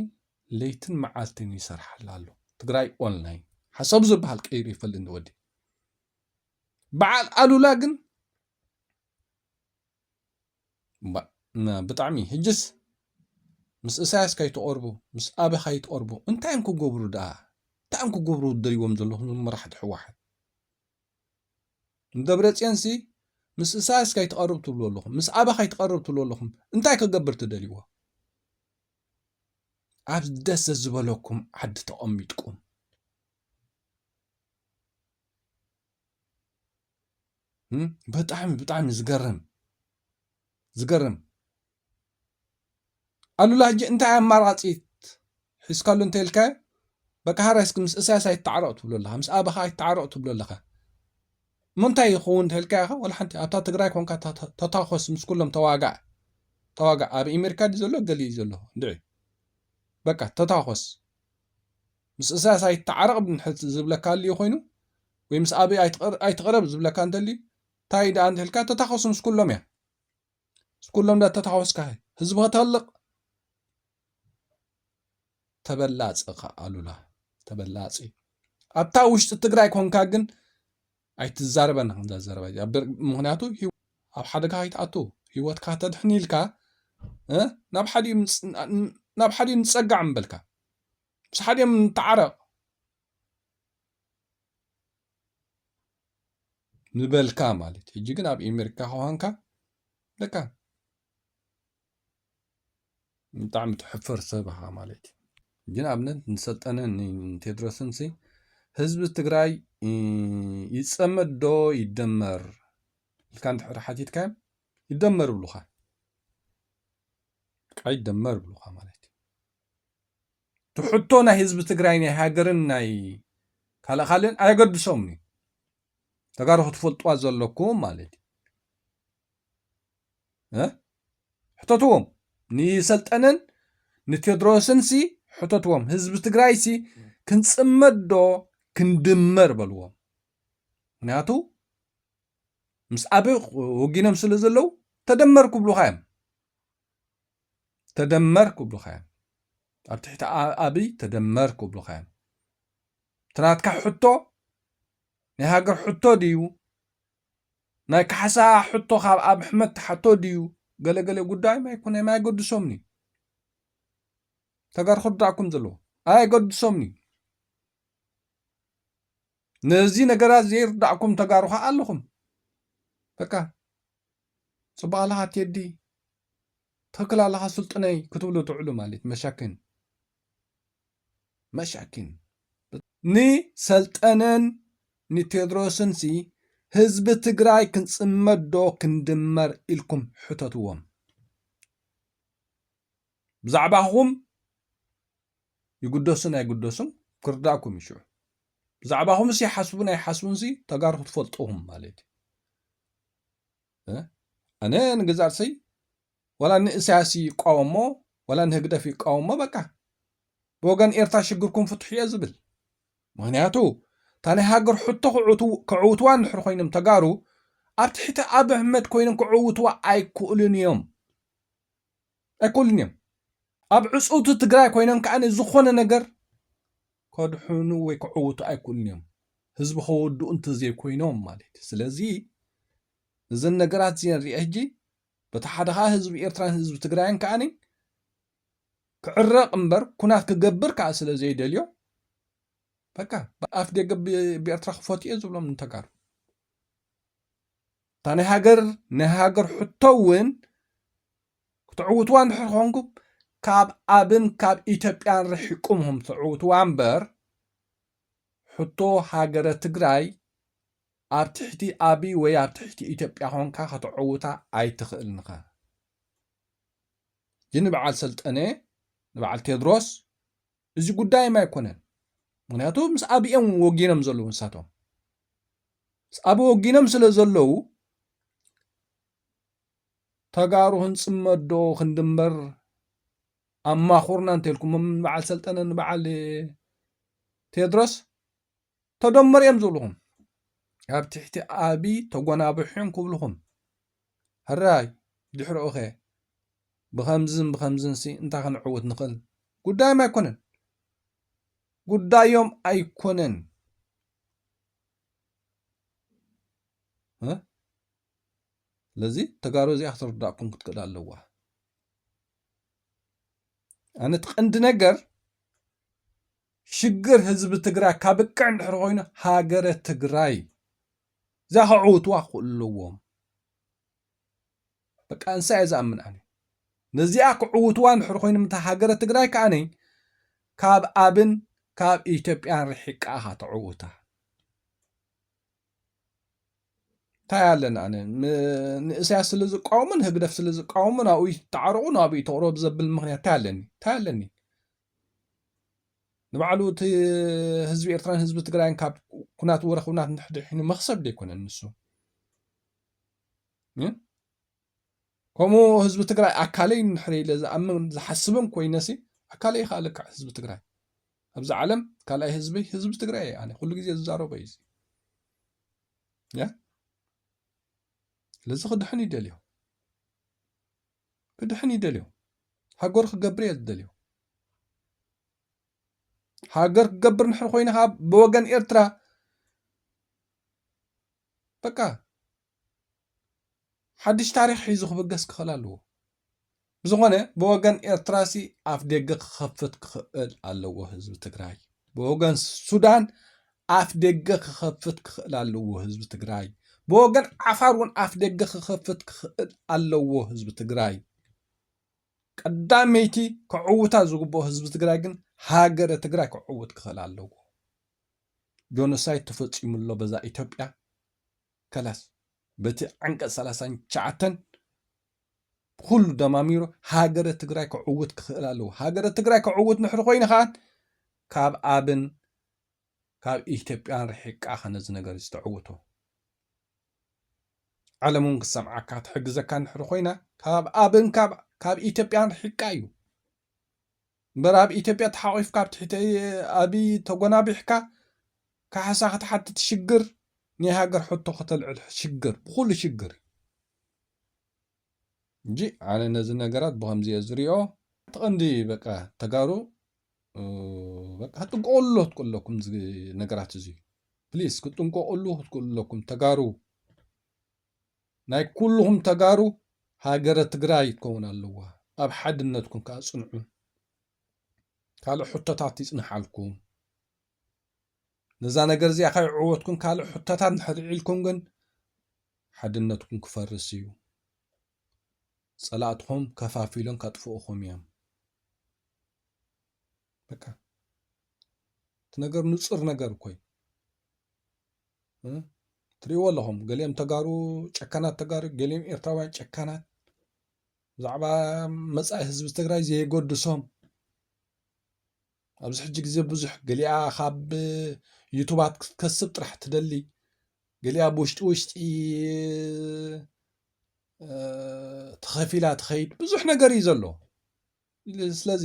ለይትን መዓልትን ይሰርሓላ ኣሎ። ትግራይ ኦንላይን ሓሳቡ ዝበሃል ቀይሩ ይፈልጥ እንዲ ወዲ። በዓል ኣሉላ ግን ባ-፣ ና-፣ ብጣዕሚ ሕጅስ ምስ እሳያስ ከይትቐርቡ፣ ምስ ኣቢ ከይትቐርቡ፣ እንታይ እዮም ክገብሩ ደኣ? እንታይ እዮም ክገብሩ ደልይዎም ዘለኹም እዞም መራሕቲ ህወሓት? ንደብረጽዮንሲ ምስ እሳያስ ከይትቐርብ ትብሉ ኣለኹም፣ ምስ ኣቢ ከይትቐርብ ትብሉ ኣለኹም። እንታይ ክገብር ትደልይዎ? ኣብ ደስ ዝበለኩም ዓዲ ተቐሚጥኩም። እም፣ ብጣዕሚ፣ ብጣዕሚ ዝገርም፣ ዝገርም። ኣሉላ፣ ሕጂ እንታይ ኣማራጺት ሒዝካሉ እንተኢልካዮ፣ በቃ ሃራይ እስኪ ምስ እሳያስ ኣይተዓረቕ ትብሎ ኣለኻ፣ ምስ ኣበኻ ኣይተዓረቕ ትብሎ ኣለኻ። እሞ እንታይ ይኸውን እንተኢልካዮ ኸ፣ ወላ ሓንቲ ኣብታ ትግራይ ኮንካ ተ-፣ ተ-፣ ተታኾስ፣ ምስ ኩሎም ተዋጋእ፣ ተዋጋእ። ኣብ ኣሜሪካ ድዩ ዘሎ? ገሊኡ እዩ ዘሎ። እንድዒ። በቃ ተታኾስ። ምስ እሳያስ ኣይተዓረቕ እንድሕር ዝብለካ ኣልዩ ኮይኑ፣ ወይ ምስ ኣበይ ኣይትቐር-፣ ኣይትቕረብ ዝብለካ እንተልዩ፣ እንታይ ደኣ እንተልካ፣ ተታኾስ ምስ ኩሎም እያ። ምስ ኩሎም ዳ ተታኾስካ ህዝቢ ከተልቕ? ተበላጺ ኸ ኣሉላ፣ ተበላጺ። ኣብታ ውሽጢ ትግራይ ኮንካ ግን ኣይትዛረበና ከምዛ ዘረባ እዚኣ። በር-፣ ምኽንያቱ ሂው-፣ ኣብ ሓደጋ ከይትኣቱ፣ ህይወትካ ተድሕን ኢልካ፣ እ፣ ናብ ሓዲኡ ምጽ-፣ ናብ ሓዲኡ ንጸጋዕ ምበልካ። ምስ ሓዲኦም ንተዓረቕ። ንበልካ ማለት እዩ። ሕጂ ግን ኣብ ኣሜሪካ ከዋንካ በቃ ብጣዕሚ ትሕፍር ሰብ ኢኻ ማለት እዩ። ሕጂ ንኣብነት ንሰልጠነን ንቴድሮስን ሲ ህዝቢ ትግራይ እ፣ ይጸመድ ዶ ይደመር ኢልካ እንድሕር ሓቲትካዮም ይደመር ይብሉኻ። በቃ ይደመር ይብሉኻ ማለት እዩ። እቲ ሕቶ ናይ ህዝቢ ትግራይ ናይ ሃገርን ናይ ካልእ ካልእን ኣየገድሶምን እዩ። ተጋሩ ክትፈልጥዋ ዘለኩም ማለት እዩ። እ? ሕተትዎም። ንሰልጠነን ንቴድሮስን ሲ ሕተትዎም። ህዝቢ ትግራይ ሲ ክንጽመድ ዶ ክንድመር በልዎም። ምክንያቱ ምስ ኣቢ ወጊኖም ስለ ዘለዉ ተደመር ክብሉኻ እዮም። ተደመር ክብሉኻ እዮም። ኣብ ትሕቲ ኣ-፣ ኣቢ ተደመር ክብሉኻ እዮም። እቲ ናትካ ሕቶ ናይ ሃገር ሕቶ ድዩ? ናይ ካሕሳ ሕቶ ካብ ኣብ ኣሕመድ ተሓቶ ድዩ? ገለገለ ጉዳይ ማይኮነ ማይገድሶምኒ። ተጋሩ ክርዳእኩም ዘለዎ ኣይገድሶምኒ። ነዚ ነገራት ዘይርዳእኩም ተጋሩ ኸዓ ኣለኹም። በቃ ጽቡቕ ኣለኻ ቴዲ፣ ትኽክል ኣለኻ ስልጥነይ ክትብሉ ትውዕሉ ማለት መሻክን። መሻክን። ንሰልጠነን ንቴድሮስን ሲ ህዝቢ ትግራይ ክንጽመድ ዶ ክንድመር ኢልኩም ሕተትዎም። ብዛዕባኹም ይግደሱን ኣይግደሱን ክርዳእኩም እዩ ሽዑ። ብዛዕባኹምስ ይሓስቡን ኣይሓስቡንሲ ተጋሩ ክትፈልጡኹም ማለት እዩ። እ? ኣነ ንገዛእ ርእሰይ ዋላ ንእሳያስ ይቃወሞ ዋላ ንህግደፍ ይቃወሞ በቃ ብወገን ኤርትራ ሽግርኩም ፍትሑ እየ ዝብል። ምክንያቱ እታ ናይ ሃገር ሕቶ ክዕውቱ-፣ ክዕውትዋ እንድሕር ኮይኖም ተጋሩ ኣብ ትሕቲ ኣብ ኣሕመድ ኮይኖም ክዕውትዋ ኣይክእሉን እዮም። ኣይክእሉን እዮም። ኣብ ዕፅውቲ ትግራይ ኮይኖም ከዓ ዝኾነ ነገር ከድሕኑ ወይ ክዕውቱ ኣይክእሉን እዮም። ህዝቢ ከወድኡ እንተዘይኮይኖም ማለት እዩ። ስለዚ እዘን ነገራት እዚአን ሪአ ሕጂ በቲ ሓደ ከዓ ህዝቢ ኤርትራን ህዝቢ ትግራይን ከዓ ክዕረቕ እምበር ኩናት ክገብር ከዓ ስለ ዘይደልዮ በቃ ብኣፍ ደገ ብ-፣ ብኤርትራ ክፈትዮ ዝብሎም ንተጋሩ። እታ ናይ ሃገር፣ ናይ ሃገር ሕቶ እውን ክትዕውትዋ እንድሕር ኮንኩም ካብ ኣብን ካብ ኢትዮጵያን ርሒቁም ኹም ትዕውትዋ እምበር ሕቶ ሃገረ ትግራይ ኣብ ትሕቲ ኣብይ ወይ ኣብ ትሕቲ ኢትዮጵያ ኮንካ ከተዕውታ ኣይትኽእልንኻ። እዚ ንበዓል ሰልጠነ፣ ንበዓል ቴድሮስ እዚ ጉዳይም ኣይኮነን። ምክንያቱ ምስ ኣብይ እዮም ወጊኖም ዘለዉ ንሳቶም። ምስ ኣብይ ወጊኖም ስለ ዘለዉ ተጋሩ ክንጽመዶ ክንድምበር ኣማኹርና እንተልኩሞም ንበዓል ሰልጠነ ንበዓል ቴድሮስ ተደመር እዮም ዝብልኹም። ኣብ ትሕቲ ኣብይ ተጎናብሑ እዮም ክብልኹም። ሕራይ ድሕሪኡ ኸ ብኸምዝን ብኸምዝንሲ እንታይ ክንዕውት ንኽእል? ጉዳዮም ኣይኮነን። ጉዳዮም ኣይኮነን። እ? ስለዚ ተጋሩ እዚኣ ክትርዳእኩም ክትክእል ኣለዋ። ኣነ እቲ ቀንዲ ነገር ሽግር ህዝቢ ትግራይ ካብቅዕ እንድሕር ኮይኑ ሃገረ ትግራይ እዛ ከዕውትዋ ክኽእሉ ኣለዎም። በቃ እንሳ እየ ዝኣምን ኣነ። ነዚኣ ክዕውትዋ እንድሕር ኮይኖም እታ ሃገረ ትግራይ ከኣነ ካብ ኣብን ካብ ኢትዮጵያን ርሒቃ ኢኻ ተዕውታ። እንታይ ኣለኒ ኣነ? ን-፣ ንእስያስ ስለ ዝቃወሙ፣ ንህግደፍ ስለ ዝቃወሙ ናብኡ ይተዓረቑ፣ ናብኡ ይተቕረቡ ዘብል ምኽንያት እንታይ ኣለኒ? እንታይ ኣለኒ? ንባዕሉ እቲ ህዝቢ ኤርትራን ህዝቢ ትግራይን ካብ ኩናት ወረ ኩናት እንድሕድሒኑ መኽሰብ ደይኮነን ንሱ። እ? ከምኡ ህዝቢ ትግራይ ኣካለይ እንድሕር ኢለ ዝኣምን ዝሓስብን ኮይነሲ ኣካለይ ከዓ ልክዕ ህዝቢ ትግራይ ኣብዚ ዓለም ካልኣይ ህዝቢ ህዝቢ ትግራይ እየ ኣነ ኩሉ ግዜ ዝዛረቦ እዩ እዚ። ያ? ስለዚ ክድሕን ይደልዮ። ክድሕን ይደልዮ። ሃገሩ ክገብር እየ ዝደልዮ። ሃገር ክገብር እንድሕር ኮይኑ ከዓ ብወገን ኤርትራ በቃ ሓድሽ ታሪኽ ሒዙ ክብገስ ክኽእል ኣለዎ። ብዝኾነ ብወገን ኤርትራሲ ኣፍ ደገ ክኸፍት ክኽእል ኣለዎ ህዝቢ ትግራይ። ብወገን ሱዳን ኣፍ ደገ ክኸፍት ክኽእል ኣለዎ ህዝቢ ትግራይ። ብወገን ዓፋር እውን ኣፍ ደገ ክኸፍት ክኽእል ኣለዎ ህዝቢ ትግራይ። ቀዳመይቲ ክዕውታ ዝግብኦ ህዝቢ ትግራይ ግን ሃገረ ትግራይ ክዕውት ክኽእል ኣለዎ። ጆኖሳይድ ተፈፂሙ ኣሎ በዛ ኢትዮጵያ። ከላስ በቲ ዓንቀፅ ሰላሳን ትሽዓተን ኩሉ ደማሚሩ ሃገረ ትግራይ ክዕውት ክኽእል ኣለዎ። ሃገረ ትግራይ ክዕውት ንሕሪ ኮይኑ ከዓ ካብ ኣብን ካብ ኢትዮጵያን ርሒቃ ከነዚ ነገር ዝተዕውቶ ዓለም እውን ክሰምዓካ ትሕግዘካ እንድሕር ኮይና ካብ ኣብን ካብ ኢትዮጵያን ርሒቃ እዩ። እምበር ኣብ ኢትዮጵያ ተሓቂፍካ ኣብ ትሕቲ ኣብይ ተጎናቢሕካ ካሕሳ ክትሓትት ሽግር፣ ናይ ሃገር ሕቶ ከተልዕል ሽግር፣ ብኩሉ ሽግር እንጂ ኣነ ነዚ ነገራት ብከምዚ እየ ዝሪኦ። ተቐንዲ በቃ ተጋሩ በቃ ክትጥንቀቁሉ ክትክእሉ ኣለኩም እዚ ነገራት እዚ ፕሊስ ክትጥንቀቁሉ ክትክእሉ ኣለኩም ተጋሩ። ናይ ኩልኹም ተጋሩ ሃገረ ትግራይ ክትከውን ኣለዋ። ኣብ ሓድነትኩም ከዓ ፅንዑ። ካልእ ሕቶታት ይፅንሓልኩም። ነዛ ነገር እዚኣ ከይዕወትኩም ካልእ ሕቶታት እንድሕር ኢልኩም ግን ሓድነትኩም ክፈርስ እዩ። ፀላእትኹም ከፋፊሎም ከጥፍኡኹም እዮም። በቃ እቲ ነገር ንፁር ነገር እኮ እዩ። ትሪእዎ ኣለኹም። ገሊኦም ተጋሩ ጨካናት ተጋሩ፣ ገሊኦም ኤርትራውያን ጨካናት ብዛዕባ መፃኢ ህዝቢ ትግራይ ዘየገድሶም ኣብዚ ሕጂ ግዜ ብዙሕ ገሊኣ ካብ ዩቱባት ክትከስብ ጥራሕ ትደሊ፣ ገሊኣ ብውሽጢ ውሽጢ ተኸፊላ ትኸይድ ብዙሕ ነገር እዩ ዘሎ። ስለዚ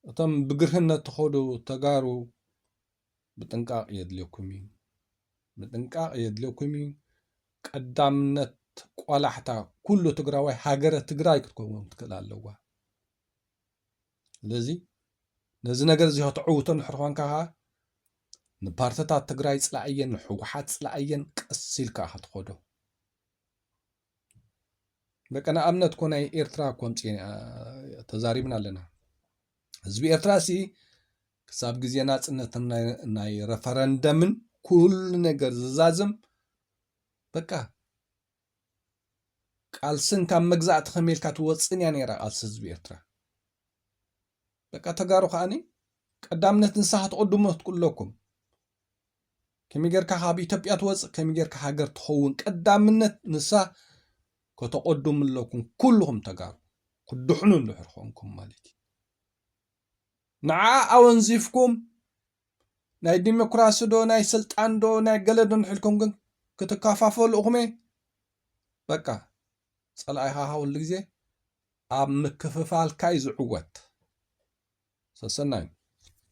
እቶም ብግርህነት ትኸዱ ተጋሩ ብጥንቃቕ የድልየኩም እዩ። ብጥንቃቕ የድልየኩም እዩ። ቀዳምነት ቆላሕታ ኩሉ ትግራዋይ ሃገረ ትግራይ ክትከውን ትክእል ኣለዋ። ስለዚ ነዚ ነገር እዚ ከተዕውቶ እንድሕር ኾንካ ኸዓ ንፓርትታት ትግራይ ፅላእየን ንሕወሓት ፅላእየን ቀስ ኢልካ ክትኸዶ በቃ ንኣብነት እኮ ናይ ኤርትራ እኮ ኣምፂ ተዛሪብና ኣለና። ህዝቢ ኤርትራ ሲ ክሳብ ግዜ ናፅነትን ናይ ረፈረንደምን ኩሉ ነገር ዝዛዝም በቃ ቃልስን ካብ መግዛእቲ ከመይ ኢልካ ትወፅን እያ ነይራ ቃልሲ ህዝቢ ኤርትራ። በቃ ተጋሩ ከዓኒ ቀዳምነት ንሳ ክትቕድሙ ክትክእሉ ኣለኩም። ከመይ ጌርካ ካብ ኢትዮጵያ ትወፅእ ከመይ ጌርካ ሃገር ትኸውን ቀዳምነት ንሳ ከተቐድሙ ኣለኩም ኩልኹም ተጋሩ ክድሕኑ እንድሕር ኮንኩም ማለት እዩ። ንዓ ኣወንዚፍኩም ናይ ዲሞክራሲ ዶ ናይ ስልጣን ዶ ናይ ገለ ዶ ንሕልኩም ግን ክትከፋፈሉ እኹም በቃ ፀላኢኻ ኩሉ ግዜ ኣብ ምክፍፋልካ እዩ ዝዕወት። ሰሰናዩ